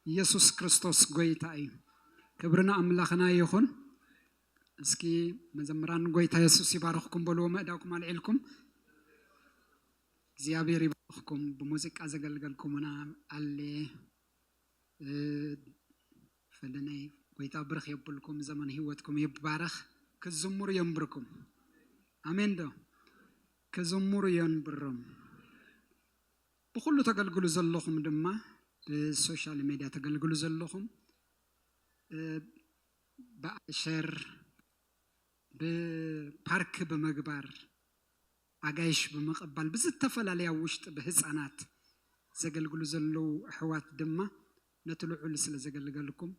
ኢየሱስ ክርስቶስ ጎይታ እዩ። ክብሪ ንኣምላኽና ይኹን። እስኪ መዘምራን፣ ጎይታ የሱስ ይባርኽኩም በልዎ፣ መእዳውኩም ኣልዒልኩም። እግዚኣብሔር ይባርኽኩም። ብሙዚቃ ዘገልገልኩምና ኣሌ፣ እ፣ ፈለነይ፣ ጎይታ ብርኽ የብልኩም፣ ዘመን ህይወትኩም ይባረኽ። ክዝምሩ የንብርኩም። ኣሜን ዶ? ክዝምሩ የንብሮም። ብኹሉ ተገልግሉ ዘለኹም ድማ፣ ብሶሻል ሜድያ ተገልግሉ ዘለኹም፣ እ፣ ብኣሸር፣ ብፓርክ ብምግባር፣ ኣጋይሽ ብምቕባል፣ ብዝተፈላለየ ኣብ ውሽጢ ብህፃናት ዘገልግሉ ዘለዉ ኣሕዋት ድማ ነቲ ልዑል ስለ ዘገልገልኩም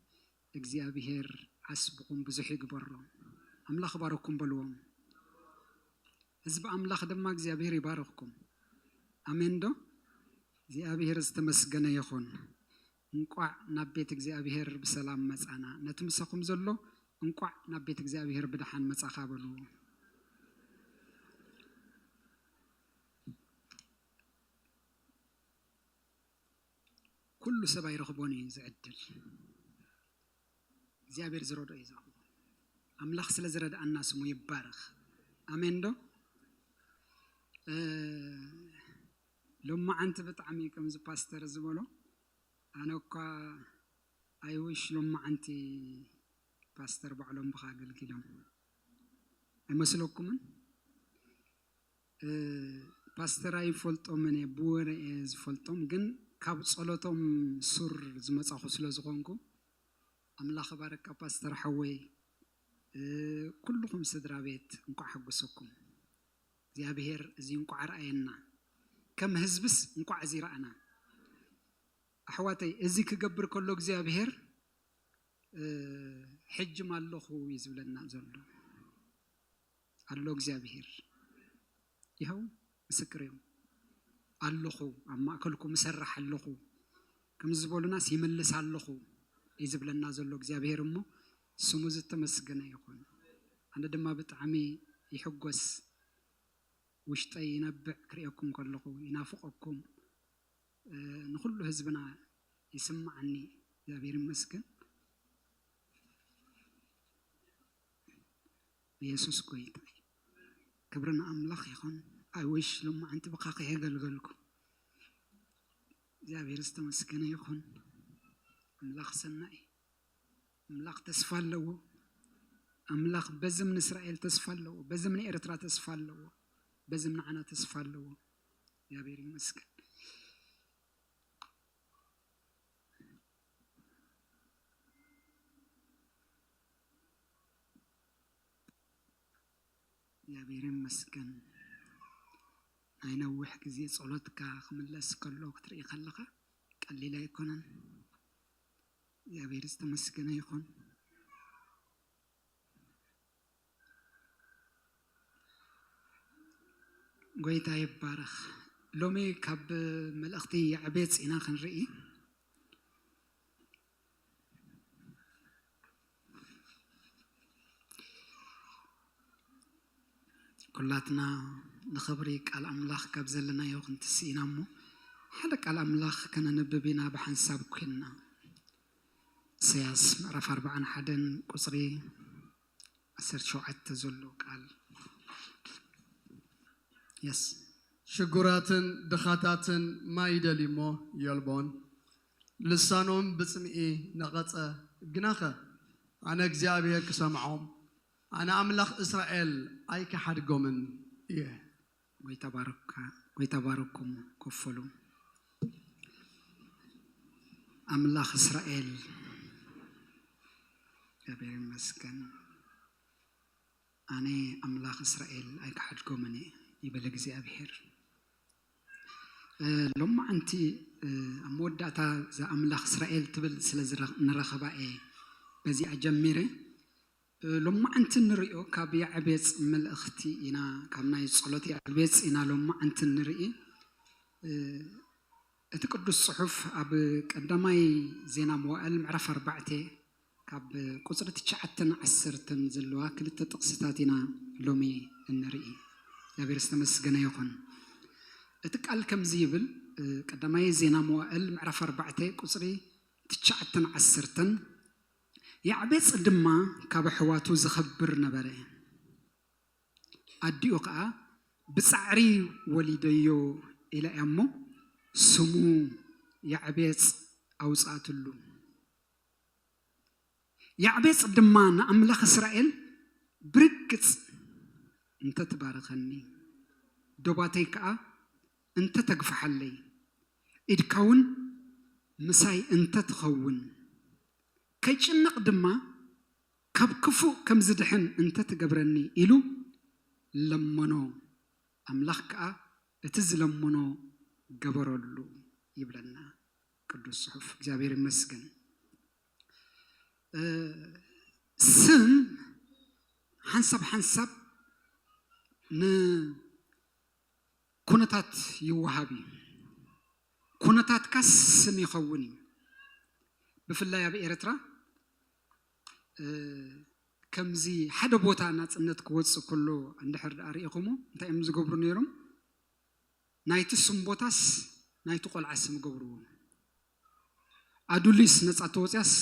እግዚኣብሔር ዓስብኹም ብዙሕ ይግበሮ። ኣምላኽ ባረኩም በልዎም። ህዝቢ ኣምላኽ ድማ እግዚኣብሔር ይባረኽኩም። ኣሜን ዶ? እግዚኣብሔር ዝተመስገነ ይኹን። እንቋዕ ናብ ቤት እግዚኣብሔር ብሰላም መጻና። ነቲ ምሳኹም ዘሎ እንቋዕ ናብ ቤት እግዚኣብሔር ብደሓን መጻኻ በልዎ። ኩሉ ሰብ ኣይረኽቦን እዩ እዚ ዕድል። እግዚኣብሔር ዝረድኦ እዩ ዝረኽቦ። ኣምላኽ ስለ ዝረድኣና ስሙ ይባረኽ። ኣሜን ዶ? እ፣ ሎማዓንቲ ብጣዕሚ ከምዚ ፓስተር ዝበሎ፣ ኣነ እኳ ኣይውሽ ሎማዓንቲ ፓስተር ባዕሎም ብኻ ኣገልጊሎም ኣይመስለኩምን? እ፣ ፓስተር ኣይፈልጦምን እየ፣ ብወረ እየ ዝፈልጦም፣ ግን ካብ ጸሎቶም ሱር ዝመጻኹ ስለ ዝኾንኩ፣ ኣምላኽ ባረካ ፓስተር ሓወይ። እ፣ ኩልኹም ስድራ ቤት እንቋዕ ሓጎሰኩም። እግዚኣብሔር እዚ እንቋዕ ረኣየና። ከም ህዝብስ እንቋዕ እዚ ረኣና። ኣሕዋተይ፣ እዚ ክገብር ከሎ እግዚኣብሔር፣ እ፣ ሕጅም ኣለኹ እዩ ዝብለና ዘሎ። ኣሎ እግዚኣብሔር። ይኸው ምስክር እዮም። ኣለኹ፣ ኣብ ማእከልኩም እሰርሕ ኣለኹ። ከም ዝበሉናስ ይምልስ ኣለኹ እዩ ዝብለና ዘሎ እግዚኣብሔር እሞ፣ ስሙ ዝተመስገነ ይኹን። ኣነ ድማ ብጣዕሚ ይሕጎስ፣ ውሽጠይ ይነብዕ ክርእየኩም ከለኹ፣ ይናፍቐኩም። እ፣ ንኹሉ ህዝብና ይስምዓኒ። እግዚኣብሔር ይመስገን። ኢየሱስ ጎይታ እዩ። ክብሪ ንኣምላኽ ይኹን። I wish ሎማዓንቲ ብኻ ከየገልገልኩ። እግዚኣብሔር ዝተመስገነ ይኹን። ኣምላኽ ሰናይ። ኣምላኽ ተስፋ ኣለዎ። ኣምላኽ በዝም ንእስራኤል ተስፋ ኣለዎ። በዝም ንኤርትራ ተስፋ ኣለዎ። በዝም ንዓና ተስፋ ኣለዎ። እግዚኣብሔር ይመስገን። እግዚኣብሔር ይመስገን። ናይ ነዊሕ ግዜ ጸሎትካ ክምለስ ከሎ ክትርኢ ከለኻ ቀሊል ኣይኮነን። እግዚኣብሔር ዝተመስገነ ይኹን። ጎይታ ይባረኽ። ሎሚ ካብ መልእኽቲ ያዕቤጽ ኢና ክንርኢ። ኩላትና ንኽብሪ ቃል ኣምላኽ ካብ ዘለናዮ ክንትስእ ኢና እሞ፣ ሓደ ቃል ኣምላኽ ከነንብብ ኢና ብሓንሳብ ኮይንና። ኢሳያስ ምዕራፍ ኣርባዓን ሓደን ቁጽሪ ዓሰርተ ሸውዓተ ዘሎ ቃል። የስ። ሽጉራትን ድኻታትን ማይ ይደልዩ እሞ የልቦን፣ ልሳኖም ብጽምኢ ነቐጸ። ግናኸ ኣነ እግዚኣብሔር ክሰምዖም፣ ኣነ ኣምላኽ እስራኤል ኣይክሓድጎምን እየ። ጎይታ ባረካ፣ ጎይታ ባረኩም። ኮፈሉ። ኣምላኽ እስራኤል፣ እግዚኣብሔር ይመስገን። ኣነ ኣምላኽ እስራኤል ኣይክሓድጎምን እየ ይብል እግዚኣብሔር። እ፣ ሎማዓንቲ፣ እ፣ ኣብ መወዳእታ እዛ ኣምላኽ እስራኤል ትብል ስለ ዝረ-፣ ንረኽባ እየ በዚኣ ጀሚረ። እ፣ ሎማዓንቲ ንሪኦ ካብ ያዕቤጽ መልእኽቲ ኢና፣ ካብ ናይ ጸሎት ያዕቤጽ ኢና ሎማዓንቲ ንርኢ። እ፣ እቲ ቅዱስ ጽሑፍ ኣብ ቀዳማይ ዜና መዋእል ምዕራፍ ኣርባዕተ ካብ ቁጽሪ ትሽዓተን ዓሰርተን ዘለዋ ክልተ ጥቕስታት ኢና ሎሚ እንርኢ። እግዚኣብሔር ዝተመስገነ ይኹን። እቲ ቃል ከምዚ ይብል፣ እ፣ ቀዳማይ ዜና መዋእል ምዕራፍ ኣርባዕተ ቁጽሪ ትሽዓተን ዓሰርተን፣ ያዕቤጽ ድማ ካብ ኣሕዋቱ ዝኸብር ነበረ። ኣዲኡ ኸኣ ብጻዕሪ ወሊደዮ ኢላ እያ እሞ፣ ስሙ ያዕቤጽ ኣውጽኣትሉ። ያዕቤጽ ድማ ንኣምላኽ እስራኤል ብርግጽ እንተ ትባርኸኒ፣ ዶባተይ ከኣ እንተ ተግፍሓለይ፣ ኢድካ እውን ምሳይ እንተ ትኸውን፣ ከይጭነቕ ድማ ካብ ክፉእ ከም ዝድሕን እንተ ትገብረኒ ኢሉ ለመኖ። ኣምላኽ ከኣ እቲ ዝለመኖ ገበረሉ ይብለና ቅዱስ ጽሑፍ። እግዚኣብሔር ይመስገን። እ፣ ስም ሓንሳብ ሓንሳብ ንኩነታት ይወሃብ እዩ። ኩነታትካስ ስም ይኸውን እዩ። ብፍላይ ኣብ ኤርትራ፣ እ፣ ከምዚ ሓደ ቦታ ናጽነት ክወጽእ ከሎ እንድሕር ደኣ ርኢኹሞ እንታይ እዮም ዝገብሩ ነይሮም? ናይቲ ስም ቦታስ ናይቲ ቆልዓ ስም ገብርዎ። ኣዱሊስ ነጻ ተወጽያስ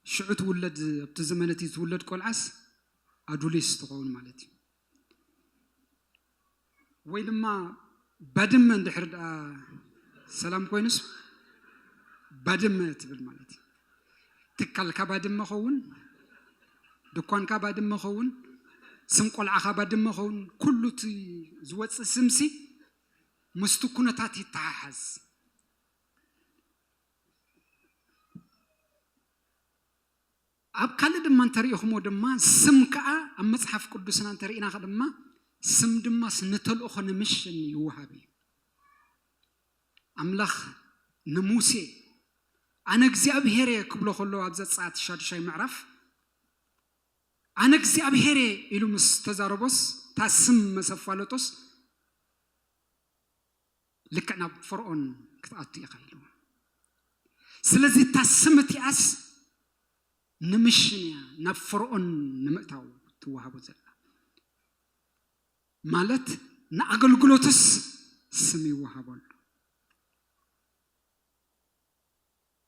ሽዑ ትውለድ፣ ኣብቲ ዘመን እቲ ዝውለድ ቆልዓስ ኣዱሊስ ትኸውን ማለት እዩ። ወይ ድማ ባድመ እንድሕር ደኣ ሰላም ኮይኑስ ባድመ ትብል ማለት እዩ። ትካልካ ባድመ ኸውን፣ ድኳንካ ባድመ ኸውን፣ ስም ቆልዓኻ ባድመ ኸውን፣ ኩሉ እቲ ዝወጽእ ስምሲ ምስቲ ኩነታት ይተሓሓዝ። ኣብ ካልእ ድማ እንተሪኢኹሞ ድማ ስም ከኣ ኣብ መጽሓፍ ቅዱስና እንተሪኢና ድማ ስም ድማስ ንተልእኾ ንምሽን ይወሃብ እዩ። ኣምላኽ ንሙሴ ኣነ እግዚኣብሄር እየ ክብሎ ከሎ ኣብ ዘጸኣት ሻዱሻይ ምዕራፍ ኣነ እግዚኣብሄር እየ ኢሉ ምስ ተዛረቦስ እታ ስም ምስ ኣፋለጦስ ልክዕ ናብ ፈርዖን ክትኣቱ ኢኻ ኢልዎ። ስለዚ እታ ስም እቲኣስ ንምሽን እያ ናብ ፈርዖን ንምእታው ትወሃቦ ዘላ። ማለት ንኣገልግሎትስ ስም ይወሃበሉ።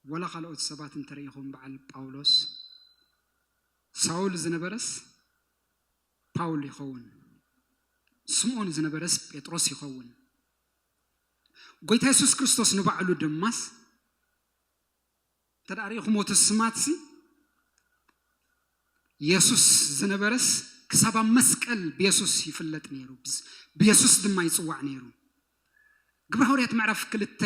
ወላ ካልኦት ሰባት እንተሪኢኹም በዓል ጳውሎስ ሳውል ዝነበረስ ፓውል ይኸውን፣ ስምዖን ዝነበረስ ጴጥሮስ ይኸውን። ጎይታ የሱስ ክርስቶስ ንባዕሉ ድማስ እንተ ደኣ ርኢኹሞ እቲ ስማትሲ የሱስ ዝነበረስ ክሳብ ኣብ መስቀል ብየሱስ ይፍለጥ ነይሩ፣ ብስ-፣ ብየሱስ ድማ ይጽዋዕ ነይሩ። ግብረ ሃዋርያት ምዕራፍ ክልተ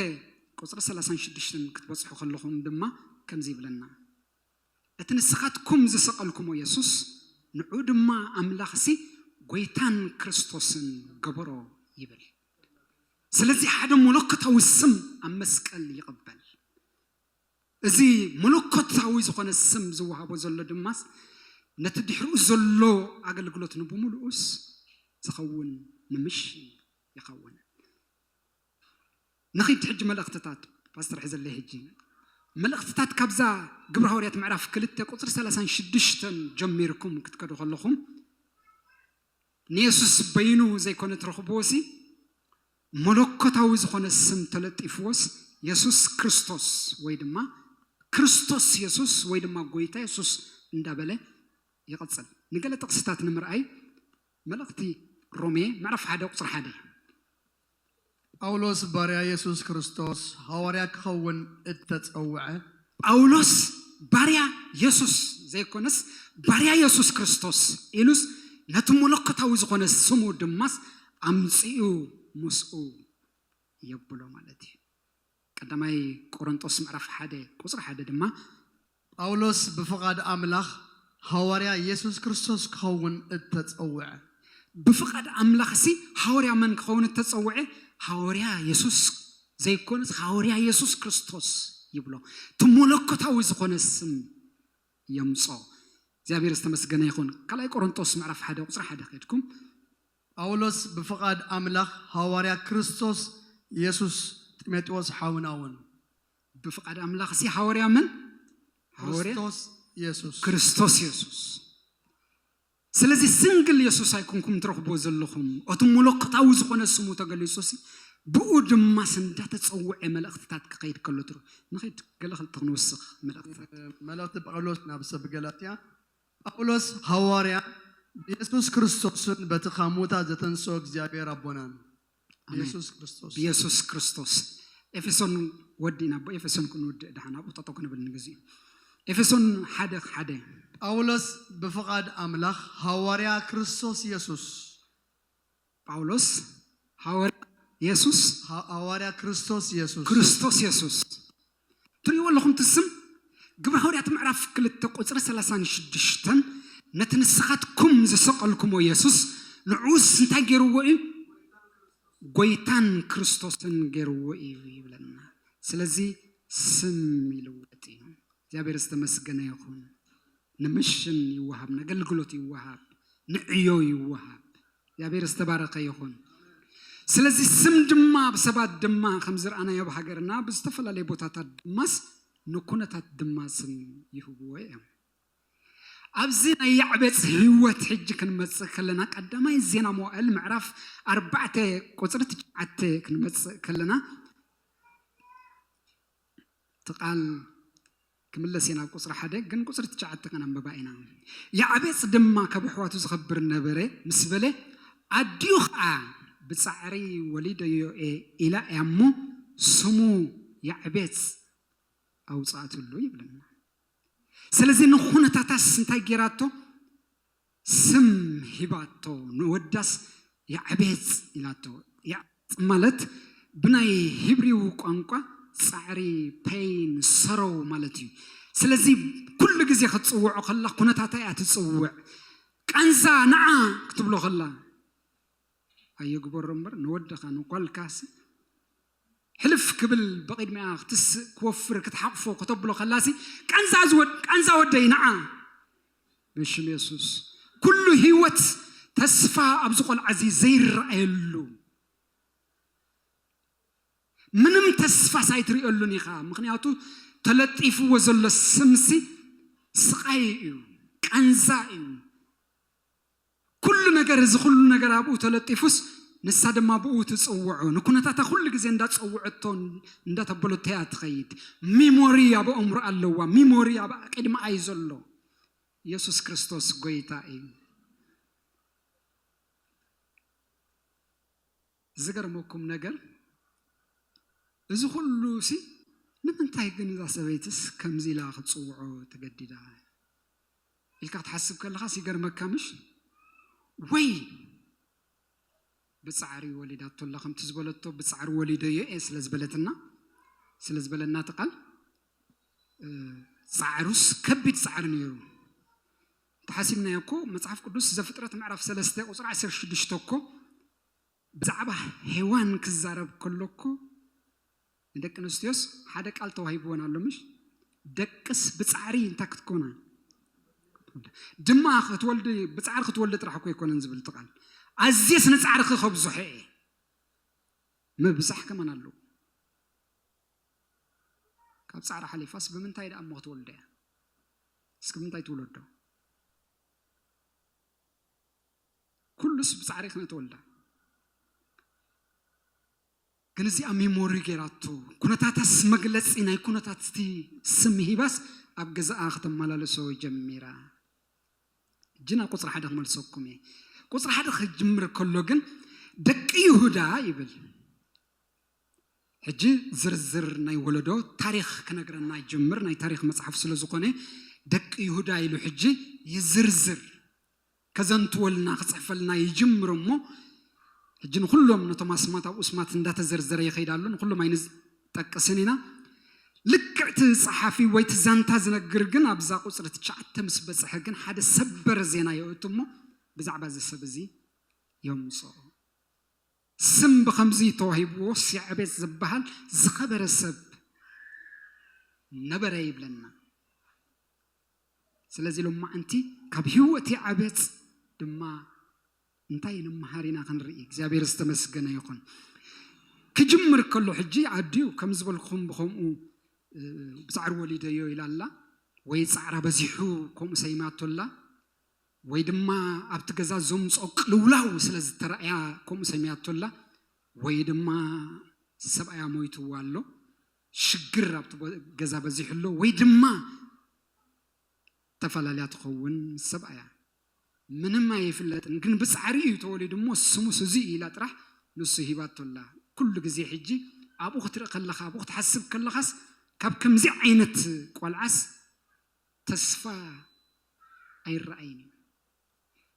ቁጽሪ ሰላሳን ሽዱሽተን ክትበጽሑ ከለኹም ድማ ከምዚ ይብለና፣ እቲ ንስኻትኩም ዝሰቐልኩሞ የሱስ ንዑ ድማ ኣምላኽሲ ጎይታን ክርስቶስን ገበሮ ይብል። ስለዚ ሓደ መለኮታዊ ስም ኣብ መስቀል ይቕበል። እዚ መለኮታዊ ዝኾነ ስም ዝወሃቦ ዘሎ ድማስ ነቲ ድሕሪኡ ዘሎ ኣገልግሎት ንብምሉኡስ ዝኸውን ንምሽ ይኸውን። ንኺድ ሕጂ መልእኽትታት ፓስተር ሒዘለይ ሕጂ መልእኽትታት ካብዛ ግብረ ሃዋርያት ምዕራፍ ክልተ ቁጽሪ ሰላሳን ሽዱሽተን ጀሚርኩም ክትከዱ ከለኹም ንየሱስ በይኑ ዘይኮነ ትረኽብዎ ሲ መለኮታዊ ዝኾነ ስም ተለጢፍዎስ የሱስ ክርስቶስ ወይ ድማ ክርስቶስ የሱስ ወይ ድማ ጎይታ የሱስ እንዳበለ ይቐጽል። ንገለ ጥቕስታት ንምርኣይ መልእኽቲ ሮሜ ምዕራፍ ሓደ ቁጽሪ ሓደ። ጳውሎስ ባርያ የሱስ ክርስቶስ ሃዋርያ ክኸውን እተጸውዐ። ጳውሎስ ባርያ የሱስ ዘይኮነስ ባርያ የሱስ ክርስቶስ ኢሉስ ነቲ መለኮታዊ ዝኾነ ስሙ ድማስ ኣምጺኡ ምስኡ የብሎ ማለት እዩ። ቀዳማይ ቆሮንጦስ ምዕራፍ ሓደ ቁጽሪ ሓደ ድማ ጳውሎስ ብፍቓድ ኣምላኽ ሃዋርያ የሱስ ክርስቶስ ክኸውን እተጸውዐ። ብፍቓድ ኣምላኽሲ ሃዋርያ መን ክኸውን እተጸውዐ? ሃዋርያ የሱስ ዘይኮነስ ሃዋርያ የሱስ ክርስቶስ ይብሎ። እቲ መለኮታዊ ዝኾነ ስም የምጾ። እግዚኣብሔር ዝተመስገነ ይኹን። ካልኣይ ቆሮንጦስ ምዕራፍ ሓደ ቁጽሪ ሓደ ከድኩም። ጳውሎስ ብፍቓድ ኣምላኽ ሃዋርያ ክርስቶስ የሱስ፣ ጢሞቴዎስ ሓውና እውን። ብፍቓድ ኣምላኽሲ ሃዋርያ መን? ሃዋርያ ክርስቶስ የሱስ። ክርስቶስ የሱስ። ስለዚ ስንግል የሱስ ኣይኮንኩም ትረኽብዎ ዘለኹም። እቲ መለኮታዊ ዝኾነ ስሙ ተገሊጹ ሲ ብኡ ድማስ እንዳተጸውዐ መልእኽትታት ክኸይድ ከሎ ትሩ ንኸይድ ገለ ክልተ ክንውስኽ መልእኽትታት። መልእኽቲ ጳውሎስ ናብ ሰብ ገላትያ። ጳውሎስ ሃዋርያ ብየሱስ ክርስቶስን በቲ ካብ ሙታ ዘተንስኦ እግዚኣብሔር ኣቦናን ኣሜን። ብየሱስ ክርስቶስ ብየሱስ ክርስቶስ ኤፌሶን ወዲና ብኤፌሶን ክንውድእ ደሓን ኣብኡ ጠጠው ክንብል ንግዜኡ ኤፌሶን ሓደ ሓደ ጳውሎስ ብፍቓድ ኣምላኽ ሃዋርያ ክርስቶስ የሱስ ጳውሎስ ሃዋርያ የሱስ ሃ- ሃዋርያ ክርስቶስ የሱስ ክርስቶስ የሱስ ትሪእዎ ኣለኹም ትስም ግብረ ሃዋርያት ምዕራፍ ክልተ ቁፅሪ ሰላሳን ሽዱሽተን ነቲ ንስኻትኩም ዝሰቐልኩሞ የሱስ ንዑስ እንታይ ገይርዎ እዩ ጎይታን ክርስቶስን ገይርዎ እዩ ይብለና ስለዚ ስም ይልወጥ እዩ እግዚኣብሔር ዝተመስገነ ይኹን ንምሽን ይወሃብ ንኣገልግሎት ይወሃብ ንዕዮ ይወሃብ እግዚኣብሔር ዝተባረኸ ይኹን ስለዚ ስም ድማ ኣብ ሰባት ድማ ከም ዝረኣናዮ ኣብ ሃገርና ብዝተፈላለየ ቦታታት ድማስ ንኩነታት ድማ ስም ይህብዎ እዮም ኣብዚ ናይ ያዕቤፅ ህይወት ሕጂ ክንመፅእ ከለና ቀዳማይ ዜና መዋእል ምዕራፍ ኣርባዕተ ቁፅሪ ትሽዓተ ክንመፅእ ከለና እቲ ቃል ክምለስ ኢና ቁፅሪ ሓደ ግን ቁፅሪ ትሽዓተ ከነንብባ ኢና ያዕቤፅ ድማ ካብ ኣሕዋቱ ዝኸብር ነበረ ምስ በለ ኣዲኡ ከዓ ብፃዕሪ ወሊደዮ እየ ኢላ እያ እሞ ስሙ ያዕቤፅ ኣውፅኣትሉ ይብለና ስለዚ ንኩነታታስ እንታይ ገይራቶ ስም ሂባቶ ንወዳስ ያዕቤፅ ኢላቶ ያዕቤፅ ማለት ብናይ ሂብሪው ቋንቋ ፃዕሪ ፔን ሰረው ማለት እዩ ስለዚ ኩሉ ግዜ ክትፅውዖ ከላ ኩነታታ እያ ትፅውዕ ቃንዛ ንዓ ክትብሎ ከላ ኣየግበሮ እምበር ንወድኻ ንኳልካሲ ሕልፍ ክብል ብቕድሚኣ ክትስእ ክወፍር ክትሓቕፎ ከተብሎ ከላሲ ቃንዛ ዝወድ ቃንዛ ወደይ ንዓ ብሽም የሱስ ኩሉ ህይወት ተስፋ ኣብዚ ቆልዓ እዚ ዘይረኣየሉ ምንም ተስፋ ሳይትሪኦሉን ኢኻ ምክንያቱ ተለጢፍዎ ዘሎ ስምሲ ስቓይ እዩ ቃንዛ እዩ ኩሉ ነገር እዚ ኩሉ ነገር ኣብኡ ተለጢፉስ ንሳ ድማ ብኡ ትፅውዖ ንኩነታታ ኩሉ ግዜ እንዳፀውዐቶ እንዳተበለቶ እያ ትኸይድ ሚሞሪ ኣብ ኣእምሮ ኣለዋ ሚሞሪ ኣብ ቅድሚ ኣይ ዘሎ የሱስ ክርስቶስ ጎይታ እዩ ዝገርመኩም ነገር እዚ ኩሉ ሲ ንምንታይ ግን እዛ ሰበይትስ ከምዚ ኢላ ክትፅውዖ ተገዲዳ ኢልካ ክትሓስብ ከለኻስ ይገርመካ ምሽ ወይ ብፃዕሪ ወሊዳቶ ኣላ ከምቲ ዝበለቶ ብፃዕሪ ወሊደዮ እየ ስለ ዝበለትና ስለ ዝበለና እቲ ቃል ፃዕሩስ ከቢድ ፃዕሪ ነይሩ ተሓሲብናዮ እኮ መፅሓፍ ቅዱስ ዘፍጥረት ምዕራፍ ሰለስተ ቁፅሪ ዓሰርተ ሽዱሽተ እኮ ብዛዕባ ሄዋን ክዛረብ ከሎ እኮ ንደቂ ኣንስትዮስ ሓደ ቃል ተዋሂብወን ኣሎ ምሽ ደቅስ ብፃዕሪ እንታይ ክትኮና ድማ ክትወልዲ ብፃዕሪ ክትወልዲ ጥራሕ እኮ ኣይኮነን ዝብል እቲ ቃል ኣዝየስ ንፃዕርኺ ከብዝሖ እየ ምብዛሕ ከመን ኣለዎ ካብ ፃዕሪ ሓሊፋስ ብምንታይ ደኣ እሞ ክትወልዶ እያ እስኪ ምንታይ ትውለዶ ኩሉስ ብፃዕሪ ክነተወልዳ ግን እዚኣ ሜሞሪ ገይራቶ ኩነታታስ መግለፂ ናይ ኩነታት እቲ ስም ሂባስ ኣብ ገዛኣ ክተመላለሶ ጀሚራ እጂ ናብ ቁፅሪ ሓደ ክመልሰኩም እየ ቁፅሪ ሓደ ክጅምር ከሎ ግን ደቂ ይሁዳ ይብል ሕጂ ዝርዝር ናይ ወለዶ ታሪክ ክነግረና ይጅምር ናይ ታሪክ መፅሓፍ ስለ ዝኾነ ደቂ ይሁዳ ኢሉ ሕጂ ይዝርዝር ከዘንትወልና ክፅሕፈልና ይጅምር እሞ ሕጂ ንኩሎም ነቶም ኣስማት ኣብኡ ስማት እንዳተዘርዘረ ይኸይድ ኣሎ ንኩሎም ኣይንጠቅስን ኢና ልክዕ እቲ ፀሓፊ ወይ እቲ ዛንታ ዝነግር ግን ኣብዛ ቁፅሪ ትሽዓተ ምስ በፅሐ ግን ሓደ ሰበር ዜና የእቱ እሞ ብዛዕባ እዚ ሰብ እዚ የምፅኦ ስም ብኸምዚ ተዋሂብዎ ሲዕቤት ዝበሃል ዝኸበረ ሰብ ነበረ ይብለና ስለዚ ሎማዓንቲ ካብ ህይወት ይዓበፅ ድማ እንታይ ንምሃር ኢና ክንርኢ እግዚኣብሔር ዝተመስገነ ይኹን ክጅምር ከሎ ሕጂ ኣድዩ ከም ዝበልኩም ብከምኡ ብፃዕሪ ወሊደዮ ኢላ ኣላ ወይ ፃዕራ በዚሑ ከምኡ ሰይማቶ ኣላ ወይ ድማ ኣብቲ ገዛ ዘምፅኦ ቅልውላው ስለ ዝተረኣያ ከምኡ ሰይማቶ ኣላ ወይ ድማ ሰብኣያ ሞይትዋ ኣሎ፣ ሽግር ኣብቲ ቦ- ገዛ በዚሑ ኣሎ፣ ወይ ድማ ተፈላለያ ትኸውን ምስ ሰብኣያ። ምንም ኣይፍለጥን፣ ግን ብጻዕሪ እዩ ተወሊዱ እሞ ስሙስ እዚ እዩ ኢላ ጥራሕ ንሱ ሂባቶ ኣላ። ኩሉ ግዜ ሕጂ ኣብኡ ክትርኢ ከለኻ፣ ኣብኡ ክትሓስብ ከለኻስ ካብ ከምዚ ዓይነት ቆልዓስ ተስፋ ኣይረኣይን እዩ።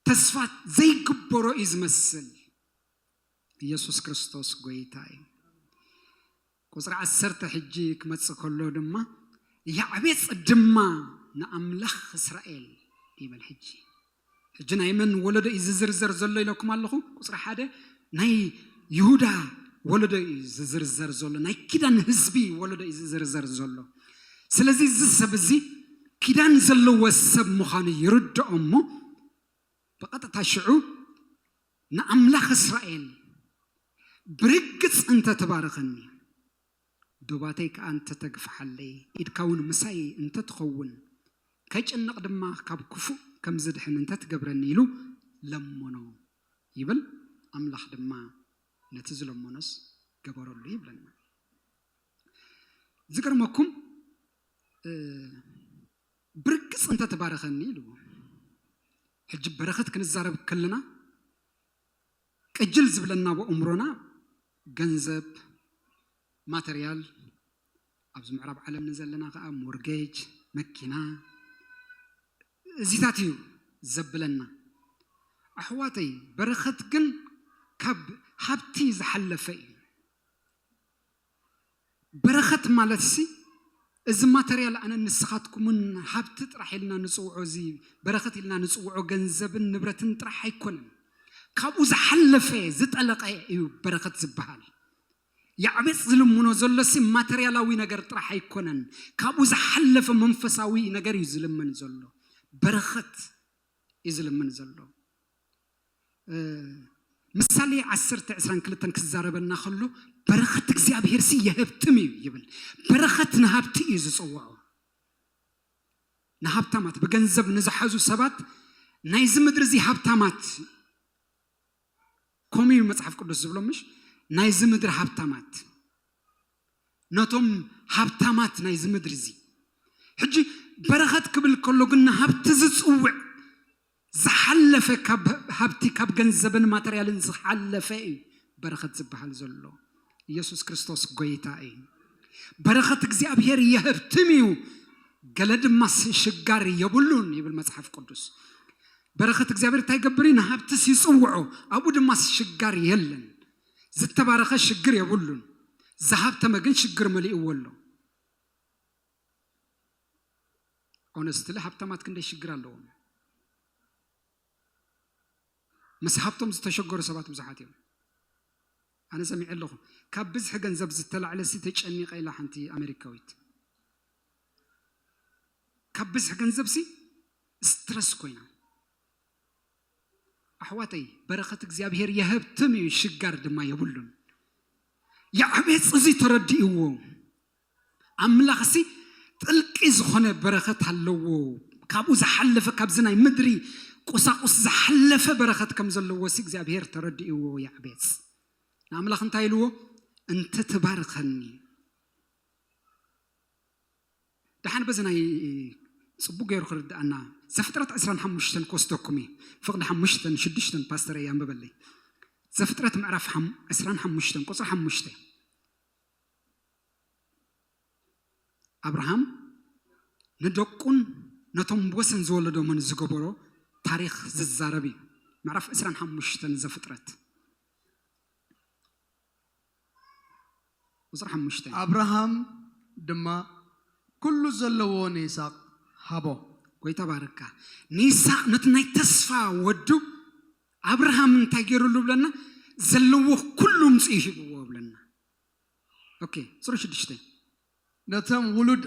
ተስፋ ዘይግበሮ እዩ ዝመስል። ኢየሱስ ክርስቶስ ጎይታ እዩ። ቁጽሪ ዓሰርተ ሕጂ ክመጽእ ከሎ ድማ ያዕቤጽ ድማ ንኣምላኽ እስራኤል ይብል። ሕጂ ሕጂ ናይ መን ወለዶ እዩ ዝዝርዘር ዘሎ ኢለኩም ኣለኹ? ቁጽሪ ሓደ ናይ ይሁዳ ወለዶ እዩ ዝዝርዘር ዘሎ፣ ናይ ኪዳን ህዝቢ ወለዶ እዩ ዝዝርዘር ዘሎ። ስለዚ እዚ ሰብ እዚ ኪዳን ዘለዎ ሰብ ምዃኑ ይርድኦ እሞ ብቐጥታ ሽዑ ንኣምላኽ እስራኤል ብርግጽ እንተ ትባርኸኒ፣ ዶባተይ ከኣ እንተ ተግፍሓለይ፣ ኢድካ እውን ምሳይ እንተ ትኸውን፣ ከይጭነቕ ድማ ካብ ክፉእ ከም ዝድሕን እንተ ትገብረኒ ኢሉ ለመኖ ይብል። ኣምላኽ ድማ ነቲ ዝለመኖስ ገበረሉ ይብለና። ዝገርመኩም እ፣ ብርግጽ እንተ ትባርኸኒ ኢልዎ። ሕጂ በረኸት ክንዛረብ ከለና ቅጅል ዝብለና ብእምሮና ገንዘብ፣ ማተርያል፣ ኣብዚ ምዕራብ ዓለም ንዘለና ከዓ ሞርጌጅ፣ መኪና፣ እዚታት እዩ ዘብለና። ኣሕዋተይ፣ በረኸት ግን ካብ ሃብቲ ዝሓለፈ እዩ። በረኸት ማለት ሲ እዚ ማተርያል ኣነ ንስኻትኩምን ሃብቲ ጥራሕ ኢልና ንጽውዖ፣ እዚ በረኸት ኢልና ንጽውዖ ገንዘብን ንብረትን ጥራሕ ኣይኮነን። ካብኡ ዝሓለፈ ዝጠለቐ እዩ በረኸት ዝበሃል። ያዕቤጽ ዝልምኖ ዘሎ ሲ ማተርያላዊ ነገር ጥራሕ ኣይኮነን። ካብኡ ዝሓለፈ መንፈሳዊ ነገር እዩ ዝልምን ዘሎ። በረኸት እዩ ዝልምን ዘሎ። እ፣ ምሳሌ ዓሰርተ ዕስራን ክልተን ክዛረበና ከሎ በረኸት እግዚኣብሔር ሲ የህብትም እዩ ይብል። በረኸት ንሃብቲ እዩ ዝጽውዖ። ንሃብታማት፣ ብገንዘብ ንዝሓዙ ሰባት ናይዚ ምድሪ እዚ ሃብታማት፣ ከምኡ እዩ መጽሓፍ ቅዱስ ዝብሎ ምሽ? ናይዚ ምድሪ ሃብታማት፣ ነቶም ሃብታማት ናይዚ ምድሪ እዚ። ሕጂ በረኸት ክብል ከሎ ግን ንሃብቲ ዝጽውዕ ዝሓለፈ፣ ካብ ሃብቲ ካብ ገንዘብን ማተርያልን ዝሓለፈ እዩ በረኸት ዝበሃል ዘሎ። ኢየሱስ ክርስቶስ ጎይታ እዩ። በረኸት እግዚኣብሔር የህብትም እዩ፣ ገለ ድማ ሽጋር የብሉን ይብል መጽሓፍ ቅዱስ። በረኸት እግዚኣብሔር እንታይ ይገብር እዩ? ንሃብትስ ይጽውዖ፣ ኣብኡ ድማ ሽጋር የለን። ዝተባረኸ ሽግር የብሉን፣ ዝሃብተመ ግን ሽግር መሊእዎ ኣሎ። ኦነስትሊ ሃብታማት ክንደይ ሽግር ኣለዎም። ምስ ሃብቶም ዝተሸገሩ ሰባት ብዙሓት እዮም። ኣነ ሰሚዐ ኣለኹ፣ ካብ ብዝሒ ገንዘብ ዝተላዕለ ሲ ተጨኒቐ ኢላ ሓንቲ ኣሜሪካዊት። ካብ ብዝሒ ገንዘብ ሲ ስትረስ ኮይና። ኣሕዋተይ፣ በረኸት እግዚኣብሔር የህብትም እዩ፣ ሽጋር ድማ የብሉን። ያዕቤጽ እዚ ተረዲእዎ። ኣምላኽሲ ጥልቂ ዝኾነ በረኸት ኣለዎ። ካብኡ ዝሓለፈ፣ ካብዚ ናይ ምድሪ ቁሳቁስ ዝሓለፈ በረኸት ከም ዘለዎ ሲ እግዚኣብሔር ተረዲእዎ። ያዕቤጽ ንኣምላኽ እንታይ ኢልዎ? እንተ ትባርኸኒ። ደሓን በዚ ናይ ጽቡቅ ገይሩ ክርድኣና፣ ዘፍጥረት ዕስራን ሓሙሽተን ክወስደኩም እዩ። ፍቕዲ ሓሙሽተን ሽዱሽተን ፓስተር እያ ኣንብበለይ። ዘፍጥረት ምዕራፍ ሓም- ዕስራን ሓሙሽተን ቁጽሪ ሓሙሽተ። ኣብርሃም ንደቁን ነቶም ብወሰን ዝወለዶምን ዝገበሮ ታሪኽ ዝዛረብ እዩ። ምዕራፍ ዕስራን ሓሙሽተን ዘፍጥረት ቁጽሪ ሓሙሽተ። ኣብርሃም ድማ ኩሉ ዘለዎ ንይስሐቅ ሃቦ። ጎይታ ባርካ። ንይስሐቅ ነቲ ናይ ተስፋ ወዱ ኣብርሃም እንታይ ገይሩሉ ብለና? ዘለዎ ኩሉ ምጽኡ ሂብዎ ብለና። ኦኬ፣ ቁጽሪ ሽዱሽተ። ነቶም ውሉድ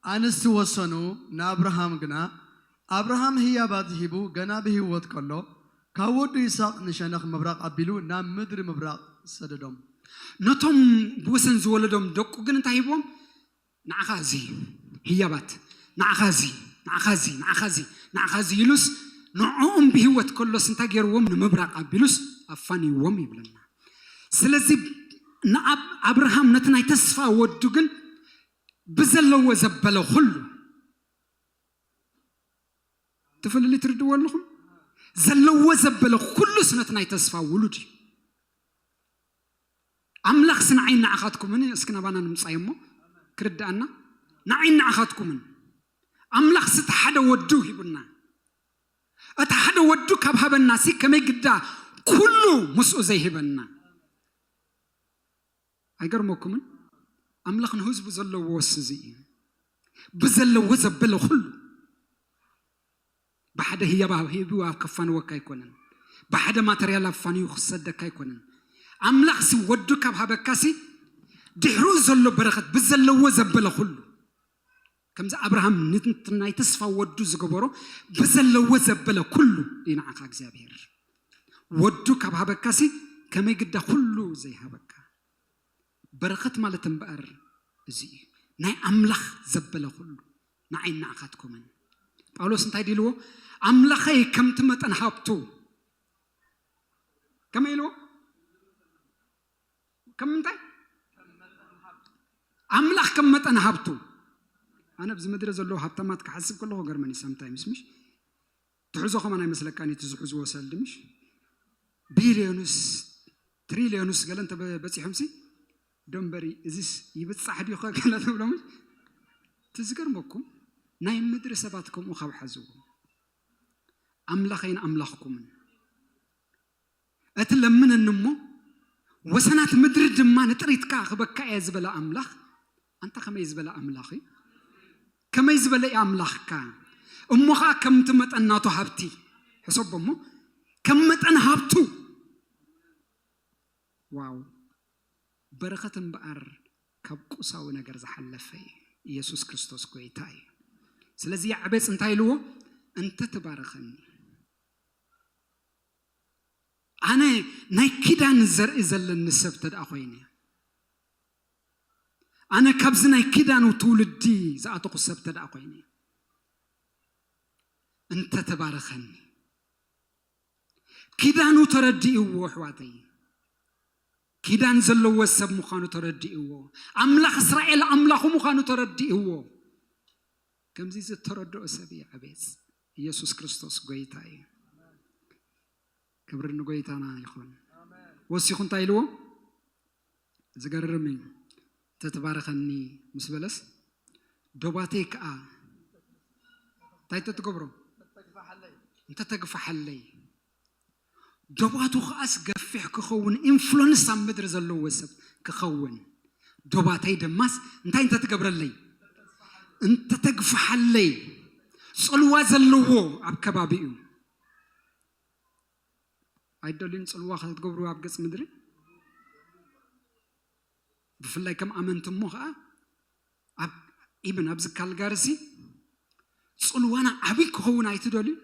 ኣንስቲ ወሰኑ፣ ንኣብርሃም ግና ኣብርሃም ህያባት ሂቡ ገና ብህይወት ከሎ ካብ ወዱ ይስሐቅ ንሸነኽ ምብራቕ ኣቢሉ ናብ ምድሪ ምብራቕ ሰደዶም። ነቶም ብወሰን ዝወለዶም ደቁ ግን እንታይ ሂብዎም? ንዓኻ እዚ ህያባት፣ ንዓኻ እዚ፣ ንዓኻ እዚ፣ ንዓኻ እዚ፣ ንዓኻ እዚ ኢሉስ ንዕኦም ብህይወት ከሎስ እንታይ ገይርዎም? ንምብራቕ ኣቢሉስ ኣፋንይዎም ይብለና። ስለዚ ንኣብ ኣብርሃም ነቲ ናይ ተስፋ ወዱ ግን ብዘለዎ ዘበለ ኩሉ ትፍልሊ ትርድዎ ኣለኹም። ዘለዎ ዘበለ ኩሉስ ነቲ ናይ ተስፋ ውሉድ እዩ። ኣምላኽስ ንዓይ ንዓኻትኩምን እስኪ ናባና ንምጻይ እሞ ክርድኣና። ንዓይ ንዓኻትኩምን ኣምላኽስ እቲ ሓደ ወዱ ሂቡና። እቲ ሓደ ወዱ ካብ ሃበናሲ ከመይ ግዳ ኩሉ ምስኡ ዘይህበና? ኣይገርመኩምን? ኣምላኽ ንህዝቡ ዘለዎ ወስ እዚ እዩ። ብዘለዎ ዘበለ ኩሉ ብሓደ ህያብ ሂቡ ኣብ ከፋንወካ ኣይኮነን። ብሓደ ማተርያል ኣፋንዩ ክሰደካ ኣይኮነን። ኣምላኽሲ ወዱ ካብ ሃበካሲ ድሕሩ ዘሎ በረኸት ብዘለዎ ዘበለ ኩሉ ከምዚ ኣብርሃም ን-፣ ናይ ተስፋ ወዱ ዝገበሮ ብዘለዎ ዘበለ ኩሉ እዩ ንዓኻ እግዚኣብሔር። ወዱ ካብ ሃበካሲ ከመይ ግዳ ኩሉ ዘይሃበካ? በረኸት ማለት እምበኣር እዚ እዩ። ናይ ኣምላኽ ዘበለ ኩሉ ንዓይ ንዓኻትኩምን። ጳውሎስ እንታይ ድልዎ? ኣምላኸይ ከምቲ መጠን ሃብቱ። ከመይ ኢልዎ? ከም ምንታይ? ኣምላኽ ከም መጠን ሃብቱ። ኣነ ኣብዚ ምድሪ ዘለዉ ሃብታማት ክሓስብ ከለኹ ገርመኒ ሳምታይምስ፣ ምሽ? ትሕዞ ከማን ኣይመስለካን እቲ ዝሕዝዎ ሰልዲ፣ ምሽ? ቢልዮንስ ትሪልዮንስ ገለ እንተ በ-፣ በጺሖምሲ፣ ዶ እምበሪ እዚስ ይብጻሕ ድዩ ኸ ገለ ትብሎ፣ ምሽ? እቲ ዝገርመኩም ናይ ምድሪ ሰባት ከምኡ ካብ ሓዝዎ፣ ኣምላኸይን ኣምላኽኩምን። እቲ ለምነኒ እሞ ወሰናት ምድሪ ድማ ንጥሪትካ ክበካ እየ ዝበለ ኣምላኽ፣ ኣንታ ከመይ ዝበለ ኣምላኽ እዩ? ከመይ ዝበለ እዩ ኣምላኽካ? እሞ ኸዓ ከምቲ መጠን ናቱ ሃብቲ፣ ሕሰቦ እሞ፣ ከም መጠን ሃብቱ። ዋው! በረኸት እምበኣር ካብ ቁሳዊ ነገር ዝሓለፈ እዩ። ኢየሱስ ክርስቶስ ጎይታ እዩ። ስለዚ ያዕቤጽ እንታይ ኢልዎ? እንተ ትባርኸኒ፣ ኣነ ናይ ኪዳን ዘርኢ ዘለኒ ሰብ ተደኣ ኮይነ፣ ኣነ ካብዚ ናይ ኪዳኑ ትውልዲ ዝኣተኹ ሰብ ተደኣ ኮይነ፣ እንተ ተባረኸኒ። ኪዳኑ ተረዲእዎ፣ ኣሕዋተይ። ኪዳን ዘለዎ ሰብ ምዃኑ ተረዲእዎ። ኣምላኽ እስራኤል ኣምላኹ ምዃኑ ተረዲእዎ። ከምዚ ዝተረድኦ ሰብ እዩ ዕቤጽ። ኢየሱስ ክርስቶስ ጎይታ እዩ። ክብሪ ንጎይታና ይኹን። ወሲኹ እንታይ ኢልዎ? ዝገርም እዩ። "ተትባርኸኒ" ምስ በለስ፣ "ዶባተይ ከኣ እንታይ ተትገብሮ? እንተተግፋሓለይ። ዶባቱ ከኣስ ገፊሕ ክኸውን፣ ኢንፍሉንስ ኣብ ምድሪ ዘለዎ ሰብ ክኸውን። ዶባተይ ደማስ እንታይ እንተትገብረለይ? እንተተግፋሓለይ።" ጽልዋ ዘለዎ ኣብ ከባቢኡ። ኣይደልዩን ጽልዋ ክትገብሩ ኣብ ገጽ ምድሪ? ብፍላይ ከም ኣመንቲ እሞ ኸኣ ኣብ ኢብን ኣብዚ ካልጋርሲ ጽልዋና ዓብይ ክኸውን ኣይትደልዩ?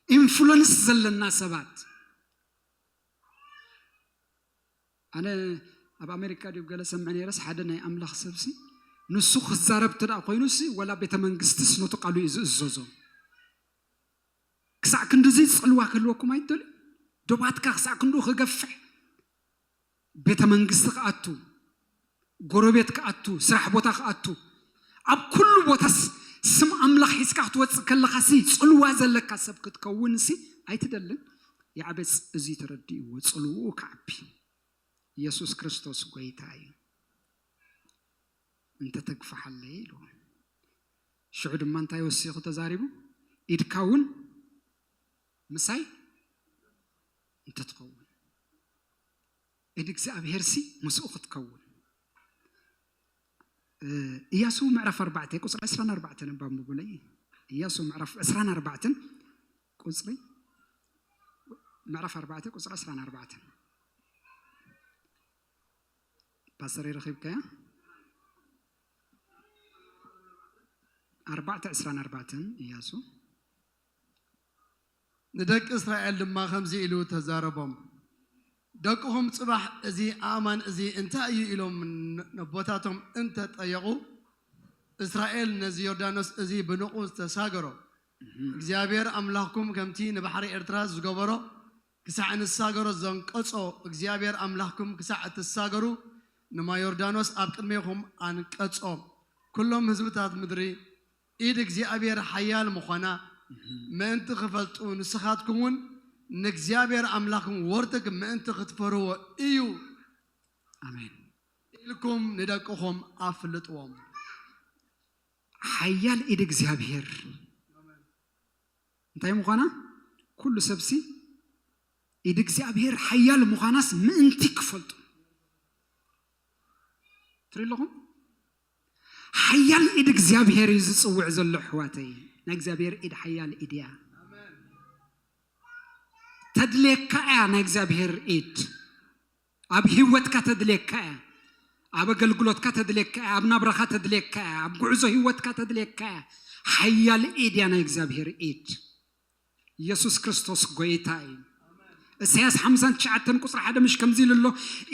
ኢንፍሉንስ ዘለና ሰባት። ኣነ ኣብ ኣሜሪካ ድዩ ገለ ሰምዐ ነይረስ ሓደ ናይ ኣምላኽ ሰብሲ ንሱ ክዛረብ እንተ ደኣ ኮይኑሲ ወላ ቤተ መንግስትስ ነቱ ቃሉ እዩ ዝእዘዞ። ክሳዕ ክንድዚ ጽልዋ ክህልወኩም ኣይትደልዩ? ዶባትካ ክሳዕ ክንድኡ ክገፍሕ፣ ቤተ መንግስቲ ክኣቱ፣ ጎረቤት ክኣቱ፣ ስራሕ ቦታ ክኣቱ፣ ኣብ ኩሉ ቦታስ ስም ኣምላኽ ሒዝካ ክትወጽእ ከለኻሲ ጽልዋ ዘለካ ሰብ ክትከውንሲ ኣይትደልን? ያዕቤጽ እዚ ተረዲእዎ፣ ጽልውኡ ክዓቢ። ኢየሱስ ክርስቶስ ጎይታ እዩ። "እንተ ተግፋሓለይ" ኢሉ። ሽዑ ድማ እንታይ ወሲኹ ተዛሪቡ? "ኢድካ እውን ምሳይ እንተትኸውን።" ኢድ እግዚኣብሄርሲ ምስኡ ክትከውን። እ፣ ኢያሱ ምዕራፍ ኣርባዕተ ቁጽሪ ዕስራን ኣርባዕተን እባ ምቡለይ። ኢያሱ ምዕራፍ ዕስራን ኣርባዕተን ቁጽሪ፣ ምዕራፍ ኣርባዕተ ቁጽሪ ዕስራን ኣርባዕተን። ፓስተር ረኺብካያ? ኣርባዕተ ዕስራን ኣርባዕተን ኢያሱ። ንደቂ እስራኤል ድማ ከምዚ ኢሉ ተዛረቦም፣ "ደቅኹም ጽባሕ እዚ ኣእማን እዚ እንታይ እዩ?" ኢሎም ን-፣ ነቦታቶም እንተ ጠየቑ፣ እስራኤል ነዚ ዮርዳኖስ እዚ ብንቑ ዝተሳገሮ፣ እም። እግዚኣብሔር ኣምላኽኩም ከምቲ ንባሕሪ ኤርትራ ዝገበሮ፣ ክሳዕ ንሳገሮ ዘንቀጾ እግዚኣብሔር ኣምላኽኩም ክሳዕ እትሳገሩ ንማይ ዮርዳኖስ ኣብ ቅድሜኹም ኣንቀጾ። ኩሎም ህዝብታት ምድሪ ኢድ እግዚኣብሔር ሓያል ምዃና ምእንቲ ክፈልጡ ንስኻትኩም እውን ንእግዚኣብሔር ኣምላኽኩም ወርትግ ምእንቲ ክትፈርዎ እዩ። ኣሜን። ኢልኩም ንደቅኹም ኣፍልጥዎም። ሓያል ኢድ እግዚኣብሔር እንታይ ምዃና ኩሉ ሰብሲ ኢድ እግዚኣብሔር ሓያል ምዃናስ ምእንቲ ክፈልጡ ትርኢ ኣለኹም። ሓያል ኢድ እግዚኣብሔር እዩ ዝጽውዕ ዘሎ ኣሕዋተይ። ናይ እግዚኣብሔር ኢድ ሓያል ኢድ እያ። ተድልየካ እያ ናይ እግዚኣብሔር ኢድ። ኣብ ህይወትካ ተድልየካ እያ። ኣብ ኣገልግሎትካ ተድልየካ እያ። ኣብ ናብራኻ ተድልየካ እያ። ኣብ ጉዕዞ ህይወትካ ተድልየካ እያ። ሓያል ኢድ እያ ናይ እግዚኣብሔር ኢድ። ኢየሱስ ክርስቶስ ጎይታ እዩ። እሳያስ ሓምሳን ትሽዓተን ቁጽሪ ሓደ ምሽ ከምዚ ኢሉ ኣሎ፣